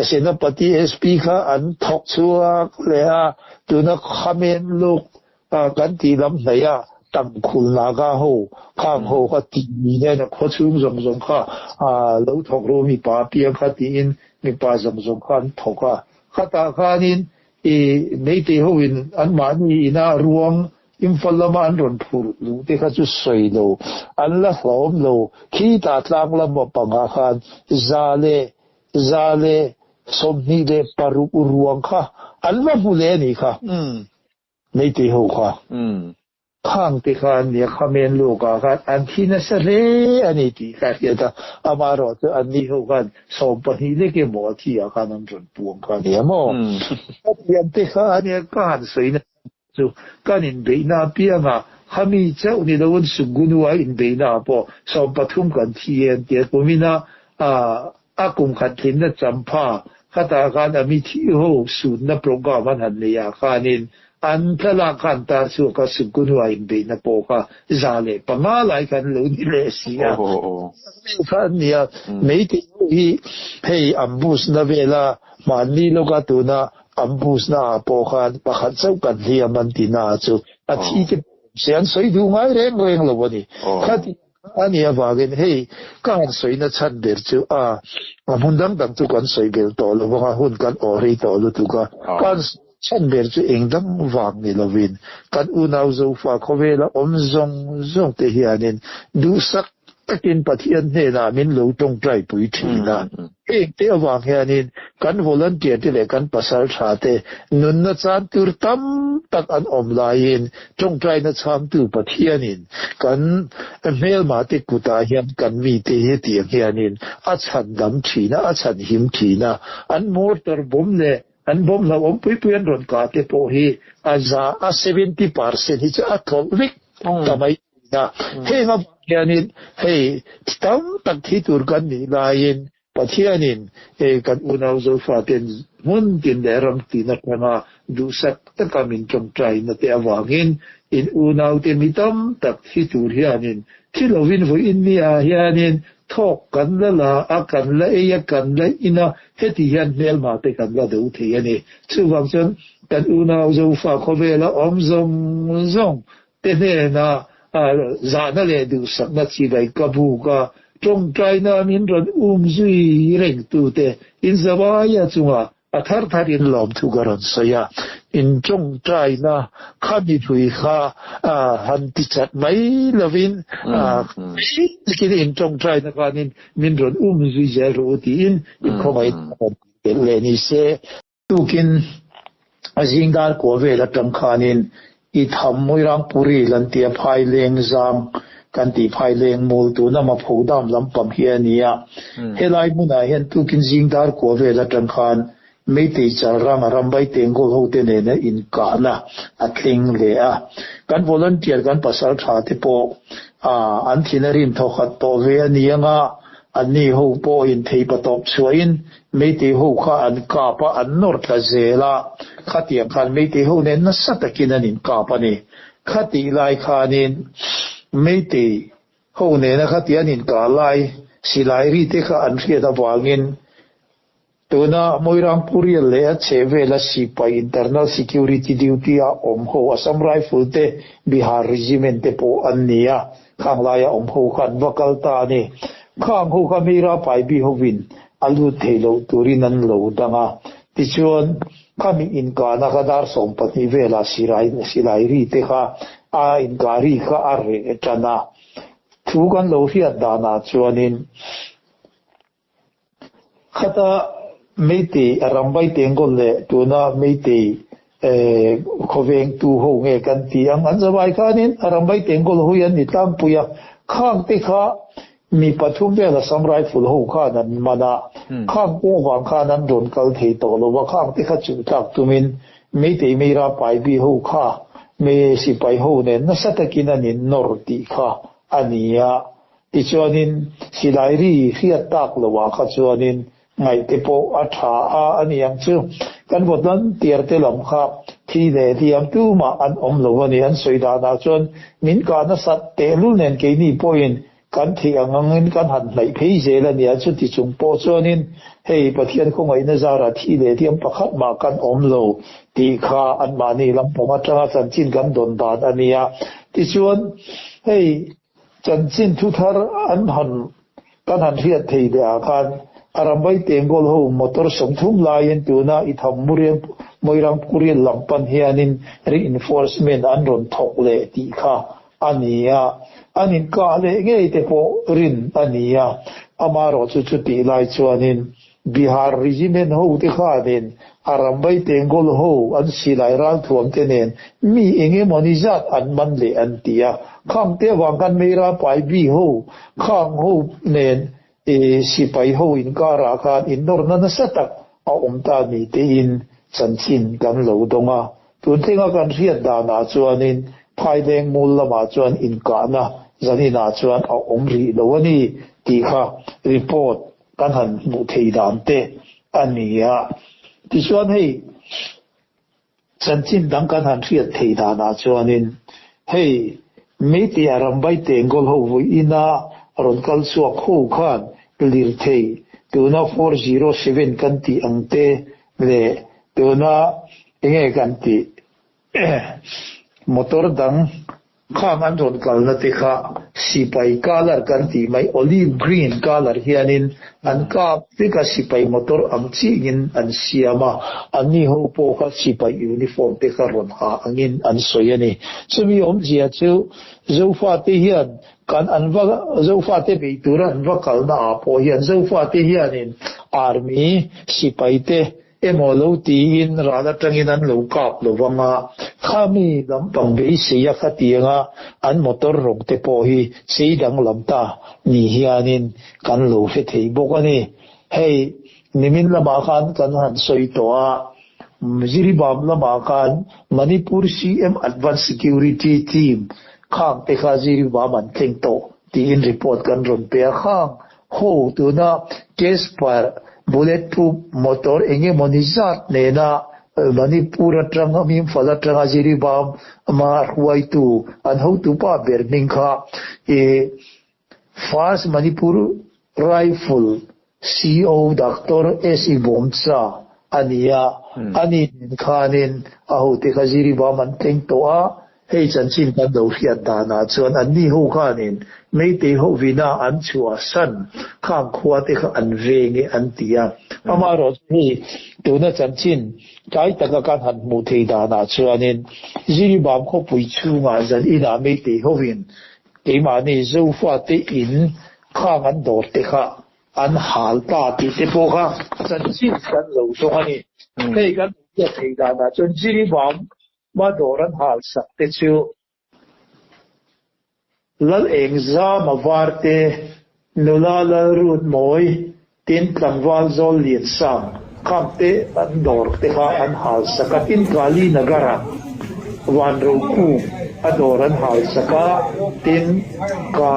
Senapati SP kha an thawk chhuak leh a, tuna Khamen luk kan tih lam hnaih a Tangkhul Naga ho khang ho kha tih ni nen a khawchhung zawng zawng kha lo thawk ru mipa apiang kha tiin mipa zawng zawng kha an thawk a. Khatah khanin i Meitei ho in anmahni ina ruang Imphal lama an rawn phurh luh te kha chu sawi lo, an la hlawm lo. Khitah tlang lama pangah khan 126 ruang kha an va hmu leh a nih kha. Meitei ho kha. Khang te kha an nia, Khamen lawkah khan an thi nasa hle a ni tih ka hriat a, amaherawh chu anni ho khan 12 lek emaw a thi ah khan an rawn puang kha a nia maw? Ka thiam te kha a nia ka han sawi nasa chu kan inbeihna apianga khami chauh ni loin Sukgunu-a inbeihna ah pawh 13 kan thi e an ti a, kumina a kum khat tlinna champha khatah khan a mithi ho sunna program an han nei ah khanin an thlalak khan tar chhuak a Sukgunu-a inbeihna pawh kha 105 lai khan lo ni leh si a. Kha an ni a, Meitei ho hi hei ambush na vela hmanni lawka tuna Ambush na ah pawh khan pakhat chauh kan hliam an ti na chu a thi te pawh awm se an sawi duh ngai reng reng lo a ni. Khati a nih avangin hei ka han sawina chhan ber chu a hmun dang dang chu kan sawi bel tawh lo vang a, hun kan awh rei tawh lutuk a. Ka han sawi chhan ber chu eng dang vang ni lovin kan unau Zofa khawvela awm zawng zawng te hianin duhsak takin Pathian hnenah min lo tawngtai pui thin a. Heng te avang hianin kan volunteer te leh kan pasal tha te nunna chan tur tam tak an awm laiin tawngtaina chhangtu Pathianin kan hmelma te kutah hian kan mite hi tiang hianin a chhan dam thin a, a chhan him thin a. An mortar bomb leh an bomb hlauhawm pui pui an rawn kah te pawh hi a za a 70% hi chu a tlawlh vek ta mai thin a. Heng avang hianin hei tam tak thi tur kan nih laiin Pathianin hei kan unau Zofaten hmun tin leh ram tin atanga duhsak taka min tawngtaina te avangin in unaute mi tam tak thi tur hianin thi lovin vawiin ni ah hianin thawk kan la la a, kan la ei a, kan la in a, heti hian hmelma te kan la do thei a ni. Chuvang chuan kan unau Zofa khawvela awm zawng zawng te hnena zahna leh duhsakna chibai ka buk a, tawngtaina min rawn um zui rengtute inzavaia chunga a thar thar in lawmthu ka rawn sawi a, in tawngtaina kha mihlui kha han ti chat mai lovin takin in tawngtaina khanin min rawn um zui zel rawh u tiin in khawngaih rawn tih belh leh ni se. Tukin a zing dar kua vel atang khanin i tham Muirangpuri lan tia Phaileng zang kan tih Phaileng mul tuna Mapho dam lampang hi a ni a. Helai hmunah hian tukin zing dar kua vel atang khan Meitei Chalranga Rambai Tengol hote nena inkahna a thleng leh a. Kan volunteer kan pasal tha te pawh an thin a rim thawkhat tawh ve a ni anga anni ho pawhin theipa tawp chhuahin Meitei ho kha an kap a, an nawr tla zel a, khatiang khan Meitei ho nen nasa takin an inkap a ni. Khatih lai khanin Meitei ho nena khati an inkah lai silai ri te kha an hriat avangin tuna Moirangpurial leh a chhehvela sipai Internal Security Duty a awm ho Assam Rifle te, Bihar Regiment te pawh an ni a, Khang laia awm ho kha an va kal ta a ni. Khang ho kha Meira Paibi hovin a lut thei loh turin an lo dang a. Tichuan, khami inkahna kha dar 12 velah silai silai ri te kha a inkah ri kha a reh tan a. Thu kan lo hriat danah chuanin Khata Meitei a Rambai Tengol leh tuna Meitei khawveng tu ho nge kan ti ang an zavai khanin a Rambai Tengol ho hi an ni tlangpui a, khang te kha mi pathum vel Assam Rifle ho khan an man a, khang te avang khan an rawn kal thei tawh lo va, khang te kha chuh tlak tumin Meitei Meira Paibi ho kha me sipai ho nen nasa takin an innawr tih kha a ni a. Tichuanin silai ri hriat tak loah kha chuanin ngaih te pawh a tha a a ni ang chu. Kan vawt lan tiar te lam kha Thi leh hliam tumah an awm lo a ni. An sawi danah chuan min kah nasat tehlul nen keini pawhin kan theih ang angin kan han hnaih phei zel a nia. Chuti chung pawh chuanin hei Pathian khawngaihna zarah thi leh hliam pakhat mah kan awm lo tih kha anmahni lampang atanga chanchin kan dawn dan a nia. Tichuan hei Chanchin thu thar an han kan han hriat thei leh ah khan a rambai Tenggol ho motor 30 laiin tuna i tham Murian Moirang Puril lam pan hianin reinforcement an rawn thawk leh tih kha a ni a, an inkah leh ngei te pawh rin a ni a, amaherawhchu chutih lai chuanin Bihar Regiment ho te khanin a rambai Tenggol ho an silai ralthuam te nen mi eng emawni zat an man leh an ti a. Khang te avang khan Meira Pai Bi ho khang ho nen sipai ho inkarah khan innawrna nasa tak a awm ta ni tein chanchin kan lo dawng a. Tun thlenga kan hriat danah chuanin Phaileng mul lamah chuan inkahna zaninah chuan a awm rih lo a ni tih kha report kan han hmuh thei dan te a ni a. Tichuan hei chanchin dang kan han hriat thei danah chuanin hei Meitei a rambai Tenggol ho vui ina rawn kal chhuak ho khan lirthei tuna 407 kan tih ang te leh tuna enge kan tih Motor dang khang an rawn kalna te kha sipai colour kan tih mai olive green colour hianin an kap vek a, sipai motor ang chiangin an siam a, anni ho pawh kha sipai uniform te kha rawn ha angin an sawi a ni. Chumi awmzia chu Zofate hian kan an va Zofate bei tura an va kalna ah pawh hian Zofate hianin army sipai te Emaw lo tiin ral atangin an lo kap lo vang a, khami lampang beisei a khatianga an motor rawng te pawh hi chei danglam ta ni hianin kan lo hre thei bawk a ni. Hei nimin lamah khan kan han sawi tawh a, Jiribam lamah khan Manipur CM Advance Security Team khang te kha Jiribam an thleng tawh tiin report kan rawn pe a, khang Ho tuna Casper bulletproof motor engemawni zat nena Manipur atanga Imphal atanga Jiribam ama hruaitu an hotupa ber hming kha i First Manipur Rifle CO Doctor S Ibomcha a ni a, ani nen khanin a hote kha Jiribam an thleng tawh a. Hei chanchin kan lo hriat danah chuan anni ho khanin Meitei ho vina an chhuah san khang khua te kha an veng e an ti a. Amaherawh chu hei tuna chanchin tlai taka kan han hmuh thei danah chuanin Jiribam khawpui chhungah zan inah Meitei hovin keimahni Zofate in khang an dawr te kha an hal ta tih te pawh kha chanchin kan lo dawng a ni. Hei kan hriat thei danah chuan Jiribam Hma dawr an hal sak te chu Lal Engzama var te, nula Lal Rut Mawi, tin tlangval Zawl Lian Sang kham te an dawr te kha an hal sak a, tin Kali Nagara Van Rokung a dawr an hal sak a, tin ka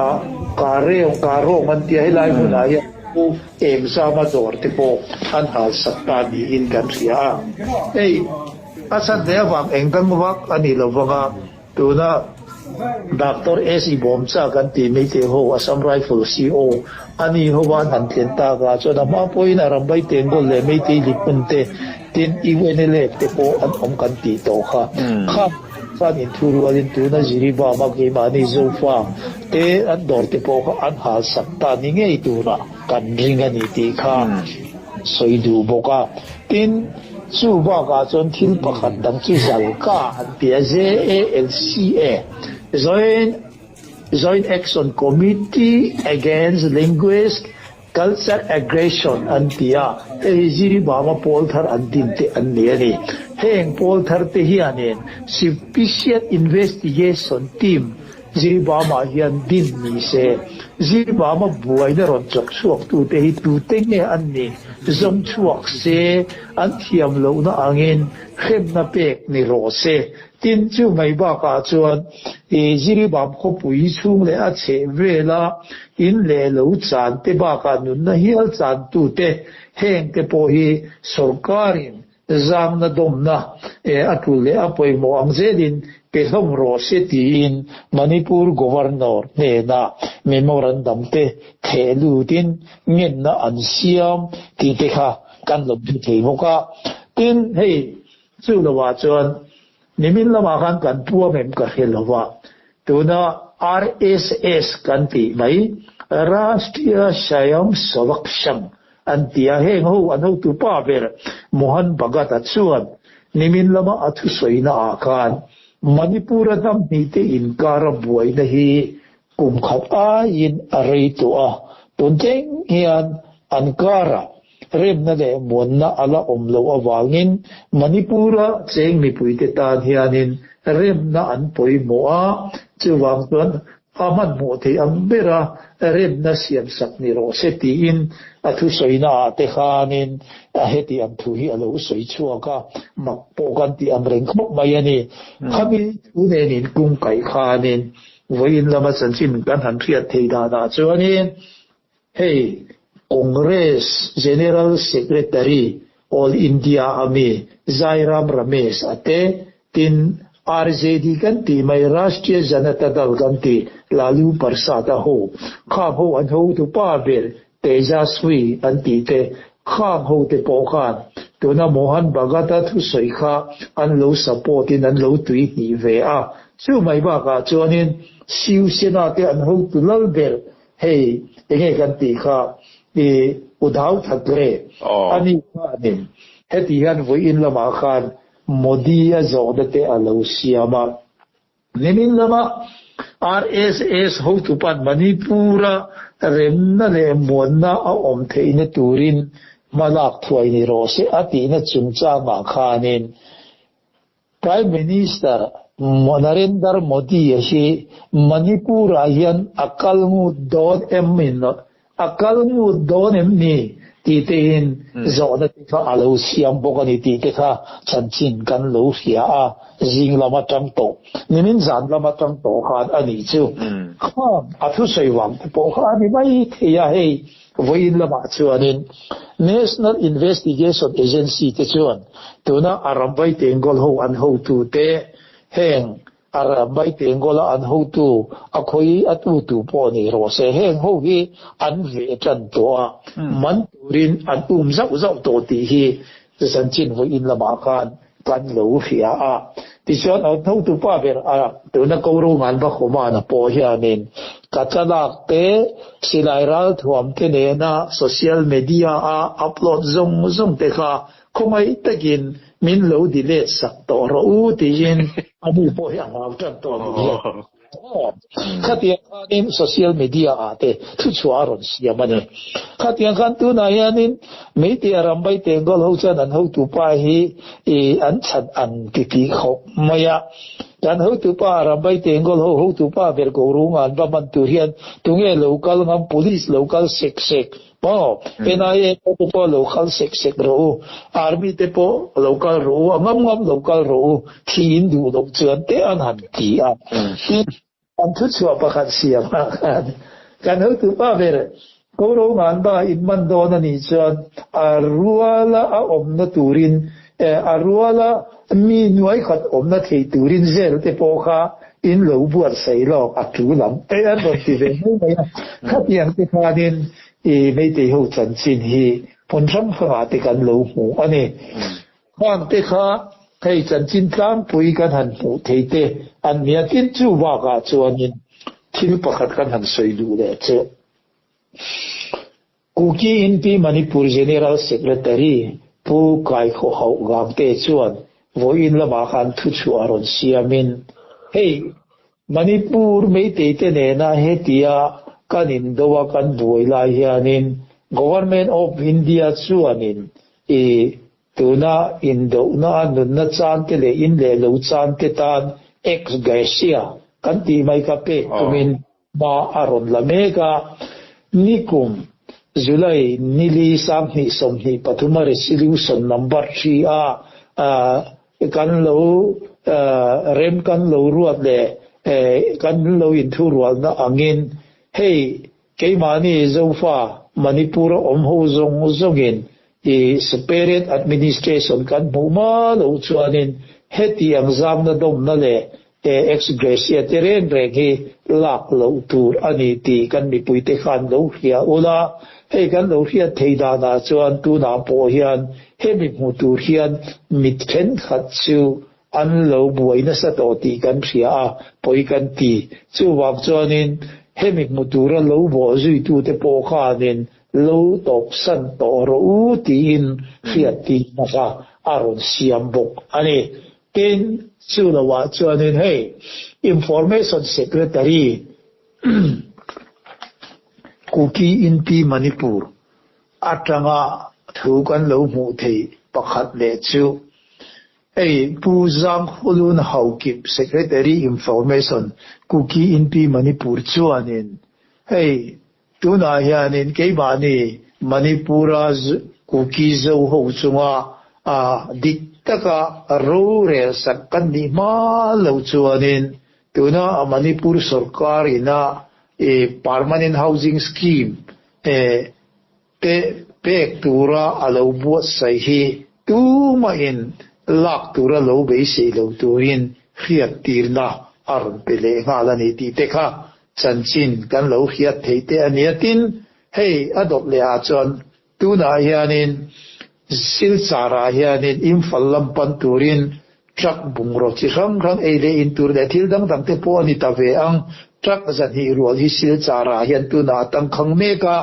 ka reu ka rawng an tia helai hmunah hian Pu Engzama dawr te pawh an hal sak ta niin kan hria a. Hei. A chhan hle avang eng dang vak a ni lo vang a, tuna Doctor S. I Bawmcha kan tih mai te ho Assam Rifle CO a ni ho a an han thlen tak a, chuan a hma pawhin a Rambai Tenggol leh Meitei Lipun te tin UNLF te pawh an awm kan tih tawh kha. Kha khan inthu rualin tuna Jiribam a keimahni Zofa te an dawr te pawh kha an hal sak ta ni ngei tura kan ring a ni tih kha sawi duh bawk a. Tin, chu bakah chuan thil pakhat dang chu Zalka an ti a, JALCA, Joint Joint Action Committee Against Language Culture Aggression an ti a, hei hi Jiribama pawl thar an din te an ni a ni. Heng pawl thar te hianin Special Investigation Team Jiribama hian din ni se, Jiribama buaina rawn chawk chhuak tute hi tute nge an ni zawng chhuak se, an thiam lohna angin hremna pek ni rawh se. Tin, chu mai bakah chuan Jiribam khawpui chhung leh a chheh vela in leh lo chan te bakah nunna hial chan tute heng te pawh hi sorkarin. Zangna dawmna a tul leh a pawimawh ang zelin pe hlawm rawh se tiin Manipur Governor hnenah memorandum te theh lutin ngenna an siam tih te kha kan lo hmu thei bawk a. Tin, hei chu lovah chuan nimin lamah khan kan puam em ka hre lova, tuna RSS kan tih mai Rashtriya Swayam Sevak Sangh An ti a, heng ho an hotu pa ber Mohan Bhagat-a chuan nimin lama a thusawina ah khan Manipur-a hnam hnihte inkara buaina hi kum khat aiin a rei tawh a, tun thleng hian an karah remna leh muanna a la awm loh avangin Manipur-a cheng mipuite tan hianin remna an pawimawh a, chuvang chuan A hmanhmawh theih ang bera remna siamsak ni rawh se tiin a thusawina ah te khanin a heti ang thu hi a lo sawi chhuak a, mak pawh kan tih ang reng khawp mai a ni. Khami thu nen inkung kaih khanin vawiin lama chanchin kan han hriat thei danah chuanin hei Congress General Secretary All India a mi Jairam Ramesh a te Tin, RJD kan tih mai Rashtriya Janata Dal kan tih Lalu Prasad a ho, khang ho an hotu pa ber Tejaswi an tih te, khang ho te pawh khan tuna Mohan Bhagat-a thusawi kha an lo support in an lo tui hnih ve a. Chu mai bakah chuanin Shiv Sena te an hotu lal ber hei enge kan tih kha i Uddhav Thackeray ani khanin heti hian vawiin lamah khan Modi a zawhna te a lo siam a. Nimin lama RSS hotupan Manipur-a remna leh muanna a awm theihna turin hma lak thuai ni rawh se a tihna chungchangah khanin Prime Minister Narendra Modi-a hi Manipur-ah hian a kal ngut dawn em in A kal ngut dawn em ni? tih tein zawhna te kha a lo siam bawk a ni tih te kha chanchin kan lo hria a, zing lam atang tawh, nimin zan lam atang tawh khan a nih chu. Kham a thusawi vang te pawh kha a ni mai thei a, hei vawiin lamah chuanin National Investigation Agency te chuan tuna a ramvai tengkawl ho an hotute heng A rambai tengawla an hotu, a khawi a tutu pawh ni rawh se, heng ho hi an veh tan tawh a, man turin an um zauh zauh tawh tih hi zanchin vawiin lamah khan kan lo hria a. Tichuan an hotu pa ber a tuna ko Roman Bakhomana pawh hianin ka thlalak te, silai ralthuam te nena social media a upload zawng zawng te kha Khawngaih takin min lo delete sak tawh rawh u tiin a nu pawh hi a hlau tan tawh a ni. Khatiang khanin social media ah te thuchhuah a rawn siam a ni. Khatiang khan tunah hianin Meitei Rambai Tengol ho chuan an hotupa hi an chhan an ti tih khawp mai a. Kan hotupa Rambai Tengol ho hotupa ber Gorunga an va man tur hian tunge lo kal ngam police lo kal sek sek Maw? NIA te pawh lo kal sek sek rawh u, Army te pawh lo kal rawh u, a ngam ngam lo kal rawh u, thi in duh loh chuan te an han ti a. Tin, an thuchhuah pakhat siam ah khan kan hotupa ber Koro Nganba in man dawn a nih chuan a ruala a awmna turin, a ruala mi nuai khat awmna thei turin zel te pawh kha in lo buatsaih lawk a tul ang e an rawn ti ve mai mai a. Khatiang te khanin i Meitei ho chanchin hi hmun hrang hrangah te kan lo hmu a ni. Khang te kha hei chanchin tlangpui kan han hmuh thei te an nia tin chu bakah chuanin thil pakhat kan han sawi duh leh che. Kuki Inpi Manipur General Secretary Pu Kaikhaw Hauh Gangte chuan vawiin lamah khan thuchhuah a rawn siamin, Hei, Manipur Meitei te nena hetia kan indo a kan buai lai hianin Government of India chuanin i tuna indohna a nunna chan te leh in leh lo chan te tan ex gratia kan tih mai kha pek tumin Hma a rawn la mek a, nikum July nili sanghnih sawmhnih pathuma resolution number 3 a kan lo rem kan lo ruat leh kan lo inthurualna angin hei keimahni Zofa Manipur-a awm ho zawng zawngin. I separate administration kan hmuh hma loh chuanin heti ang zamna dawmna leh ex gratia te reng reng hi lak loh tur a ni tih kan mipuite khan lo hria ula, hei kan lo hriat thei danah chuan tunah pawh hian hemi hmu tur hian mi thenkhat chu an lo buai nasa tawh tih kan hria a, pawi kan ti. Chuvang chuanin hemi hmu tura lo bawh zuitute pawh khanin lo tawpsan tawh rawh u tiin hriattirna kha a rawn siam bawk a ni. Tin, chu loah chuanin hei Information Secretary Kuki Inpi Manipur atanga thu kan lo hmuh theih pakhat leh chu Hei Pu Zangkhulun Haokip Secretary Information Kuki Inpi Manipur chuanin hei tunah hianin keimahni Manipura Kuki Zo ho chunga a dik taka rorel sak kan nih hma lo chuanin tuna Manipur sorkar ina Permanent Housing Scheme Pe pek tura a lo buatsaih hi tumahin lak tura lo beisei lo turin hriattirna a rawn pe leh nghal a ni tih te kha chanchin kan lo hriat theih te a nia. Tin, hei a dawt leh ah chuan tunah hianin Silchar ah hianin Imphal lam pan turin Truck bungraw chi hrang hrang ei leh in tur leh thil dang dang te pawh a ni ta ve ang. Truck zahnih rual hi Silchar ah hian tunah a tangkhang mek a,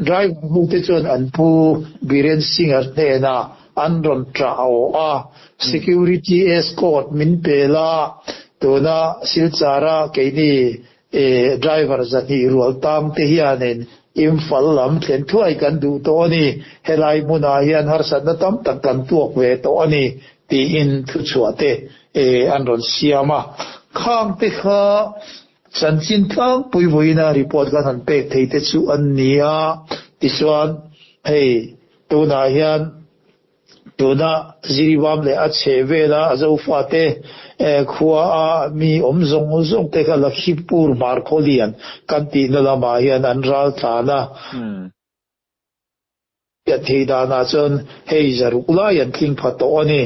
driver ho te chuan an pu Biren Singh-a hnenah an rawn ṭah awh a, security escort min pel a, tuna Silchar a keini driver zahnih rual tang te hianin Imphal lam thlen thuai kan duh tawh a ni, helai hmunah hian harsatna tam tak kan tuak ve tawh a ni tiin thuchhuah te an rawn siam a. Khang te kha chanchin tlangpui vawiina report kan han pek thei te chu an ni a, tichuan hei tunah hian Tuna Ziriwam leh a chheh vela a Zofate khua a mi awm zawng zawng te kha Lakhipur Hmarkhawlian kan tihna lamah hian an ral tlan a. Pian thei danah chuan hei zaruk lai an tling pha tawh a ni.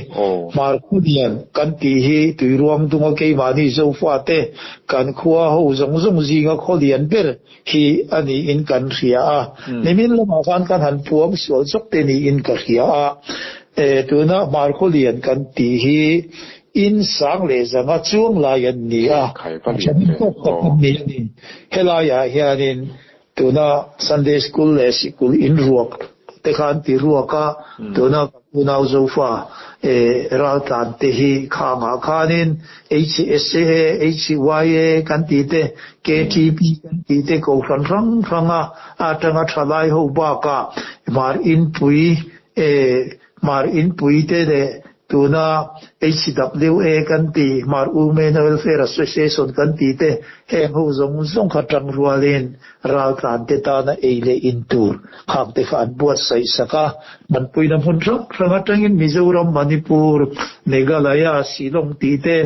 Hmarkhawlian kan tih hi Tuiruang dunga keimahni Zofate kan khua ho zawng zawng zinga khawlian ber hi a niin kan hria a, nimin lamah khan kan han puang sual chawk te niin ka hria a, tuna Hmarkhawlian kan tih hi in sang leh zanga chuang lai an ni a, thamin tawk tak an ni a ni. Helaiah hianin tuna Sunday School leh sikul in ruak te kha an ti ruak a, tuna kan unau Zofa raltlan te hi khangah khanin HSA, HYA kan tih te, KTP kan tih te kohhran hrang hranga atanga thalai ho bakah Hmar Inpui, Hmar Inpui te leh Tuna HWA kan tih, Hmar Women Welfare Association kan tih te, heng ho zawng zawng kha tang rualin raltlan te tana ei leh in tur khak te kha an buatsaih sak a. Hmanpuina hmun hrang hrang atangin Mizoram, Manipur, Meghalaya, Shillong tih te,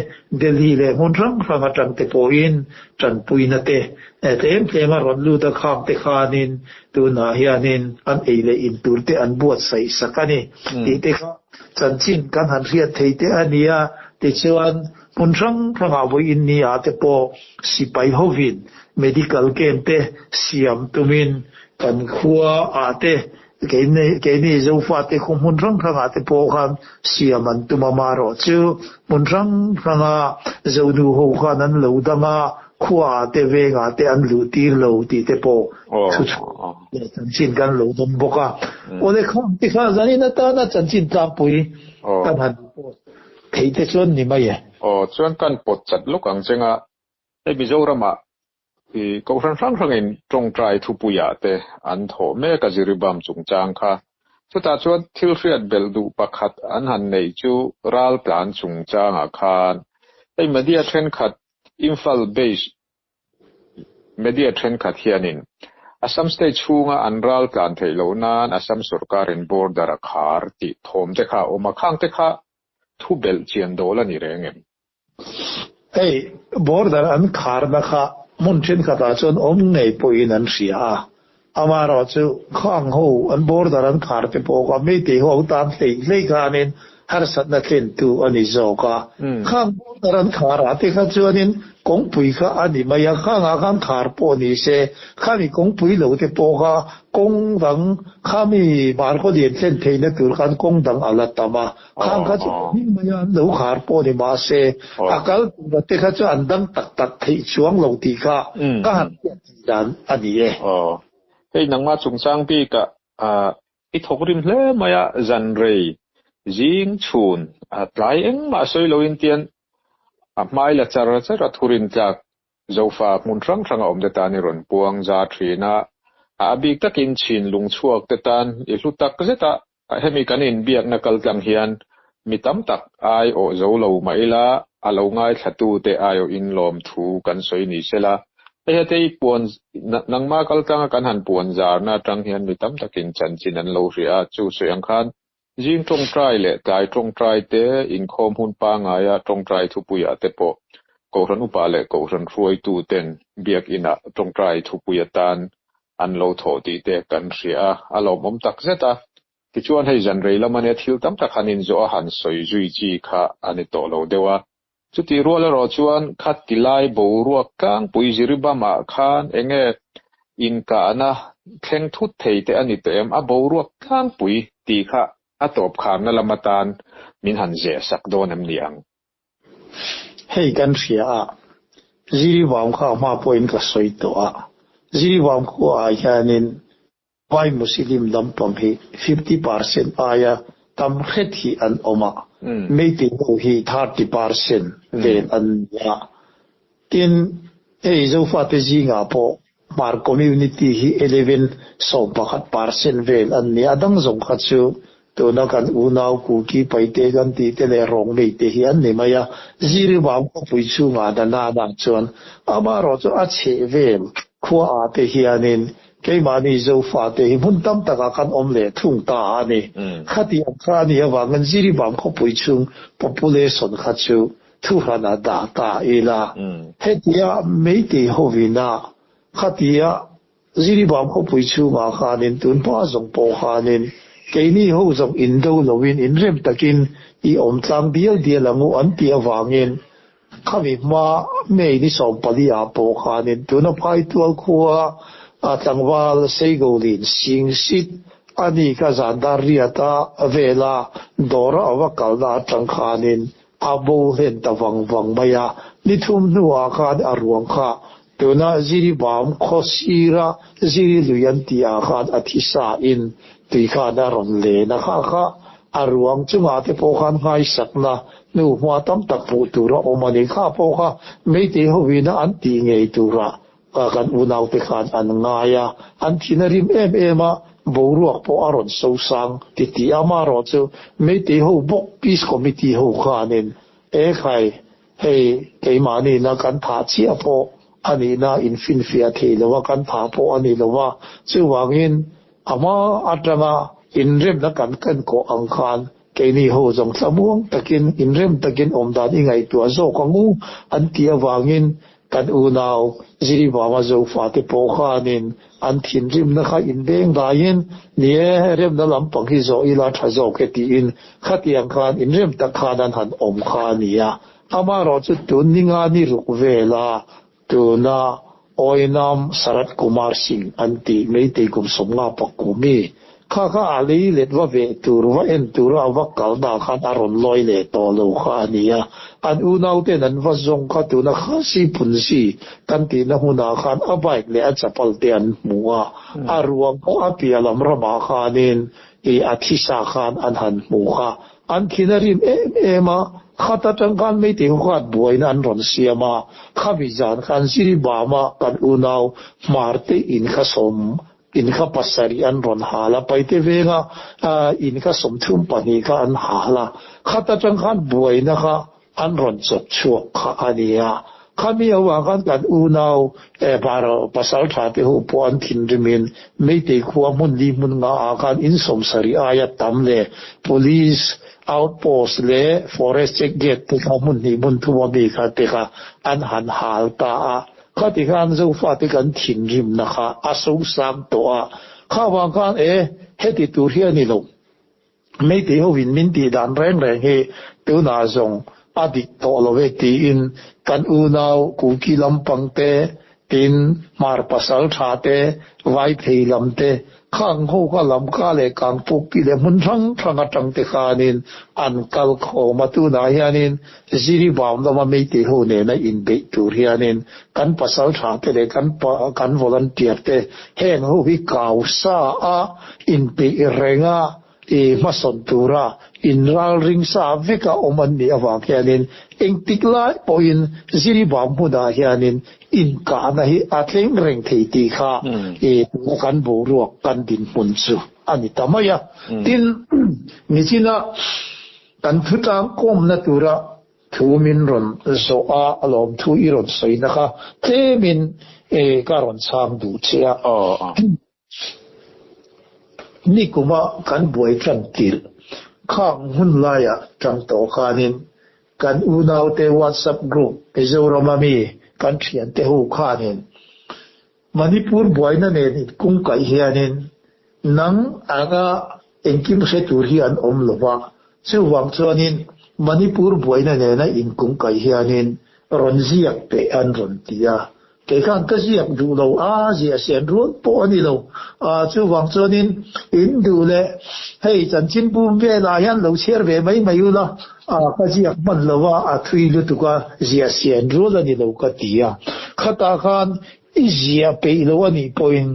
Delhi leh hmun hrang hrang atang te pawhin tanpuina te tlem tlem a rawn lut a khak te khanin tunah hianin an ei leh in tur te an buatsaih sak a ni tih te kha Chanchin kan han hriat thei te a nia, tichuan hmun hrang hrangah vawiin ni ah te pawh sipai hovin medical camp te siam tumin kan khua ah te keini Zofate khu hmun hrang hrangah te pawh khan siam an tum a, marawhchu hmun hrang hranga Zonu ho khan an lo dang a, khua ah te veng ah te an luh tir lo tih te pawh thu chhuah leh chanchin kan lo dawm bawk a. Awle khang te kha zanin atana chanchin tlangpui kan han report thei te chuan ni mai e. Aw chuan kan pawt chat lawk ang cheng a, hei Mizoramah i kohhran hrang hrangin tawngtai thupuiah te an thawh mek a Jiribam chungchang kha. Chutah chuan thil hriat belh duh pakhat an han neih chu raltlan chungchangah khan hei media thenkhat Imphal base media thenkhat hianin Assam state chhunga an ral tlan theih loh nan Assam sorkarin border a khar tih thawm te kha a awm a, khang te kha thu belh chian dawl a ni reng em? Hei border an kharna kha hmun thenkhatah chuan awm ngei pawhin an hria a. Amaherawhchu khang ho an border an khar te pawh kha Meitei ho tan hlei hlei khanin harsatna thlentu a ni zawk a. Khang border an khar ah te kha chuanin kawngpui kha a ni mai a, khangah khan khar pawh ni se, khami kawngpui lo te pawh kha kawng dang khami Markhaw lian thlen theihna tur khan kawng dang a la tam a. Khang kha chu hming mai a an lo khar pawh ni mahse a kal tura te kha chu an dang tak tak theih chuang lo tih kha ka han hriat theih dan a ni e. Aw. Hei nangmah chungchang bikah i thawk rim hle mai a, zan rei zing chhun a tlai engmah sawi loin tian a hmai la char char a thurin tlak Zofa hmun hrang hranga awmte tan i rawn puang za thin a, a bik takin chhin lungchhuak te tan i hlu tak zet a, hemi kan inbiakna kaltlang hian mi tam tak ai awh zo lo mah ila a lo ngaithlatute aiawhin lawmthu kan sawi ni sela, hei hete i puan nangma kaltlanga kan han puan zarna atang hian mi tam takin chanchin an lo hria a, chu sawi ang khan zing tawngtai leh tlai tawngtai te, inkhawm hun pangaia tawngtai thupuiah te pawh Kohhran upa leh Kohhran hruaitu ten biakinah tawngtai thupui atan an lo thawh tih te kan hria a, a lawmawm tak zet a. Tichuan hei zan rei lam ania thil tam tak han inzawh a han sawi zui chi kha a ni tawh lo deuh a. Chutih rual erawh chuan kha tilai boruak tlangpui Jiribam-ah khan enge inkahna thleng thut thei te a ni tawh em? A boruak tlangpui tih kha a tawp kharna lam atan min han zeh sak dawn em ni ang? Hei kan hria a, Jiribam kha hma pawhin ka sawi tawh a, Jiribam khuaah hianin Vai Muslim lampang hi 50% aia tam hret hi an awm a, Meitei ho hi 30% vel an ni a. Tin, hei Zofate zingah pawh Hmar community hi 11, 11%, vel an ni a, dang zawng kha chu tuna kan unau Kuki Paite kan tih te leh Rongmei te hi an ni mai a. Ziribam khawpui chhungah Danana chuan amaherawhchu a chheh vel khua ah te hianin keimahni Zofate hi hmun tam takah kan awm leh thung ta a ni. Khatiang kha a nih avangin Ziribam khawpui chhung population kha chu Thuhran a dah ta ila, hetia Meitei hovina khatia Ziribam khawpui chhungah khanin tun hma zawng pawh khanin keini ho zawng indo loin inrem takin i awm tlang dial dial ang u an tih avangin khami hma May ni 14 ah pawh khanin tuna Phaitual khua a tlangval Seigolin Singsit ani ka zan dar riata vela dawra a va kalna atang khanin A bo hlen ta vang vang mai a, ni thum hnuah khan a ruang kha tuna Ziribam khaw sira Ziri lui an tih ah khan a thi sa in tui khan a rawn len a, kha kha a ruang chungah te pawh khan nghaisakna hnu hma tam tak hmuh tur a awm a ni. Kha pawh kha Meitei hovina an tih ngei turah Kan unaute khan an ngai a, an thin a rim em em a, boruak pawh a rawn so sang ti tih a, amaherawh chu Meitei ho bawk Peace Committee ho khanin e khai hei keimahniina kan thah chiah pawh a nihna infinfiah thei lo a, kan thah pawh a ni lo a, chuvangin a hma atanga inremna kan kenkawh ang khan keini ho zawng thlamuang takin inrem takin awm dan i ngaihtuah zawk ang u an tih avangin Kan unau Ziribama Zofate pawh khanin an thinrimna kha inbeng daiin, Ni e, remna lampang hi zawh ila tha zawk e tiin khatiang khan inrem tak khan an han awm kha a ni a. Amaherawh chu tun ni nga ni ruk vela tuna Oinam Sarath Kumar Singh an tih Meitei kum 50 pakumi Kha kha a lei let va veh tur, va en tura a va kalna khan a rawn lawi leh tawh lo kha a ni a. An unauten an va zawng kha tuna Khasi Punsi kan tihna hmunah khan a bike leh a chapal te an hmu a. A ruang pawh a piah lam ramah khanin ih a thisa khan an han hmu kha. An thin a rim em em a, khat atang khan Meitei huat buaina an rawn siam a. Khami zan khan Ziribama kan unau Hmarte in kha sawm In kha pasarih an rawn hal a, Paite venga in kha 32 kha an hal a, khat atang khan buaina kha an rawn chawp chhuak kha a ni a. Khami avang khan kan unau pasal tha te ho pawh an thinrimin Meitei khua hmun li hmun nga ah khan in 70 aia tam leh Police outpost leh Forest check gate te kha hmun hnih hmun thum ami kha te kha an han hal ta a. Khati khan Zofate kan thinrimna kha a sosang tawh a, kha vang khan e, heti tur hi a ni lo. Meitei hovin min tih dan reng reng hi tunah zawng a dik tawh lo e tiin kan unau Kuki lampang te, tin Hmar pasal tha te, Vaiphei lam te, khang ho kha Lamka leh Kangpukpi leh hmun hrang hrang atang te khanin an kal khawm a, tunah hianin Ziribam lama Meitei ho nena inbeih tur hianin kan pasal tha te leh kan kan volunteer te heng ho hi kau sa a inpeih renga i hmasawn tura inralring sa veka awm an nih avang hianin engtik lai pawhin Ziribam hmunah hianin inkahna hi a thleng reng thei tih kha i tuna kan boruak kan dinhmun chu a ni ta mai a. Tin, nichina kan thutlang kawmna tura thu min rawn zawh a, a lawm thu i rawn sawina kha tlemin ka rawn chhang duh che a. Nikuma kan buai tan tirh khang hun laiah tang tawh khanin kan unaute WhatsApp group Mizorama mi kan thiante ho khanin Manipur buaina nen inkungkaih hianin nang anga engkim hre tur hi an awm lo va, chuvang chuanin Manipur buaina nena inkungkaih hianin rawn ziak teh an rawn ti a. Kei khan ka ziak duh lo a, ziah sian rual pawh a ni lo. Chuvang chuanin in duh leh hei chanchin bum velah hian lo chhiar ve mai mai ula, ka ziak hman lo a, a thui lutuk a, ziah sian rual a ni lo ka ti a. Khatah khan i ziah peih lo a nih pawhin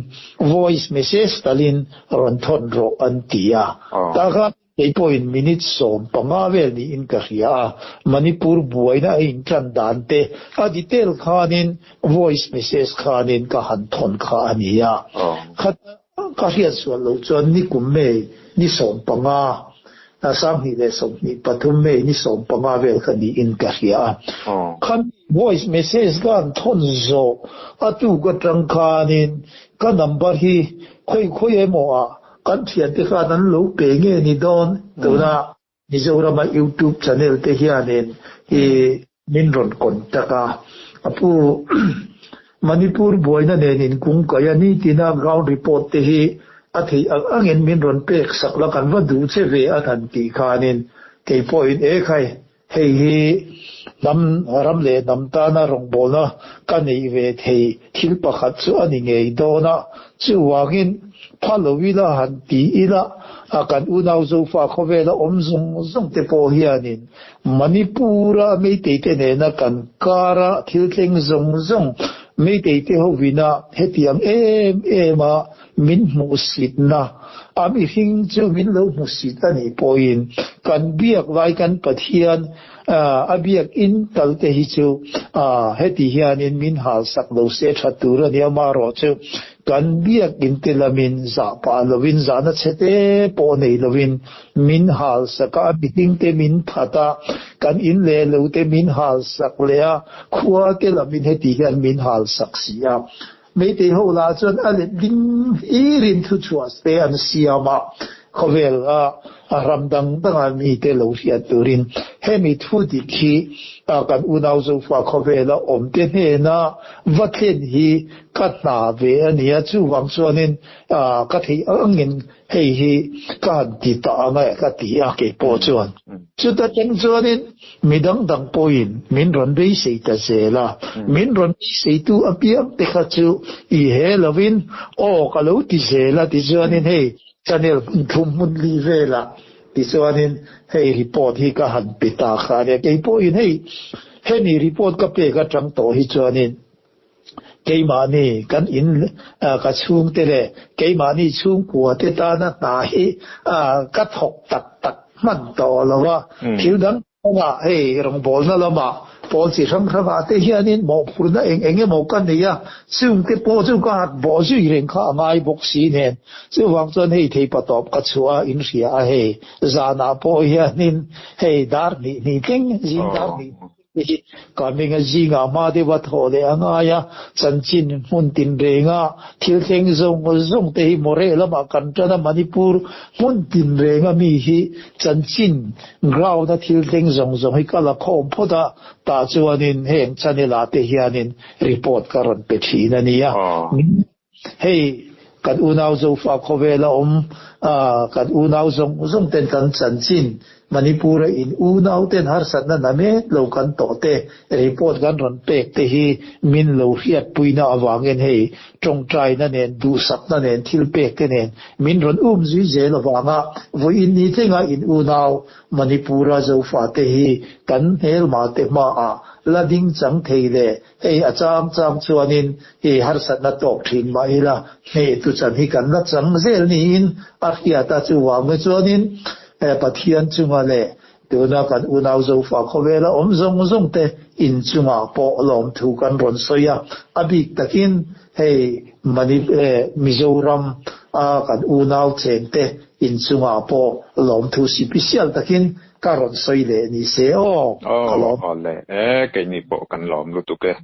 voice message talin rawn thawn rawh an ti a. Tah khan Kei pawhin minute 15 vel niin ka hria a, Manipur buaina a intan dan te a detail khanin voice message khanin ka han thawn kha a ni a. Khata ka hriat sual loh chuan nikum May ni 15, 2023 May ni 15 vel kha niin ka hria a. Khami voice message ka han thawn zawh a tuk atang khanin ka number hi khawi khawi emaw ah Kan thiante khan an lo pe nge ni dawn? Tuna Mizorama YouTube channel te hianin i min rawn contact a, a pu Manipur buaina nen inkungkaih a nitina ground report te hi a theih ang angin min rawn pek sak la kan va duh che ve a han tih khanin kei pawhin e khai Hei hi hnam ram leh hnam tana rawngbawlna ka neih ve thei thil pakhat chu a ni ngei dawn a, chuvangin pha lo ila han ti ila a kan unau Zofa khawvela awm zawng zawng te pawh hianin Manipur-a Meitei te nena kan kara thil thleng zawng zawng Meitei te hovina hetiang em em a min hmuhsitna a mihring chu min lo hmuhsit a nih pawhin kan biak lai kan Pathian a biak in kal te hi chu heti hianin min halsak lo se tha tur a nia marawh chu kan biak in te lamin zah pah lovin zahna chhe te pawh nei lovin min halsak a, a mihring te min that a, kan in leh lo te min halsak leh a, khua te lamin heti hian min halsak si a. Meitei ho lah chuan a let ding hlirin thuchhuah te an siam a, khawvel a ram dang danga mite lo hriat turin hemi thu dik hi kan unau Zofa khawvela awmte hnena va thlen hi ka hna ve a ni a, chuvang chuanin ka theih angin Hei hi ka han ti ta ang e ka ti a kei pawh chuan. Chuta tang chuanin mi dang dang pawhin min rawn beisei ta zel a, min rawn beiseitu apiang te kha chu i he lovin aw ka lo ti zel a tichuanin hei channel hmun thum hmun li velah tichuanin hei report hi ka han pe ta kha a nia. Kei pawhin hei hemi report ka pek atang tawh hi chuanin Keimahni kan in ka chhungte leh keimahni chhungkua te tana hna hi ka thawk tak tak hman tawh lo a, thil dang dangah hei rawngbawlna lamah pawl chi hrang hrangah te hianin mawhphurhna eng eng emaw ka nei a, chungte pawh chu ka hat bawh zui reng kha a ngai bawk si nen. Chuvang chuan hei theipa tawp ka chhuah a inhria a hei zanah pawh hianin hei dar hnih hnih thleng zing dar hnih. te hi Kaminga zingah hma deuha thawh leh a ngai a, chanchin hmun tinrenga thil thleng zawng zawng te hi Moreh lamah kan tan a, Manipur hmun tinrenga mi hi chanchin ground a thil thleng zawng zawng hi ka la khawm phawt a, tah chuanin heng channel ah te hianin report ka rawn pe thin a nia. Hei kan unau Zofa khawvela awm kan unau zawng zawng ten kan chanchin Manipur-a in unau ten harsatna na mek lo kan tawh te report kan rawn pek te hi min lo hriatpuina avangin hei tawngtaina nen duhsakna nen thil pek te nen min rawn um zui zel avanga vawiin ni thlenga in unau Manipur-a Zofa te hi kan hmelma te hmaah la ding chang thei leh Hei a chang chang chuanin i harsatna tawk thin mah ila hneh tu chan hi kan la chang zel niin a hriat a, chuvang mai chuanin Pathian chunga leh tuna kan unau Zofa khawvela awm zawng zawng te in chungah pawh lawmthu kan rawn sawi a, a bik takin hei Mizoram a kan unau chengte in chungah pawh lawmthu sipisial takin Ka rawn sawi leh ni se aw, ka lawm. Aw le, e keini pawh kan lawm lutuk e.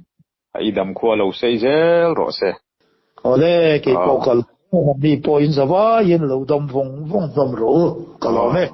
A i dam khua lo sei zel rawh se. Aw le, kei pawh ka lawm, mi pawhin zavaiin lo dam vawng vawng hlawm rawh u, ka lawm e.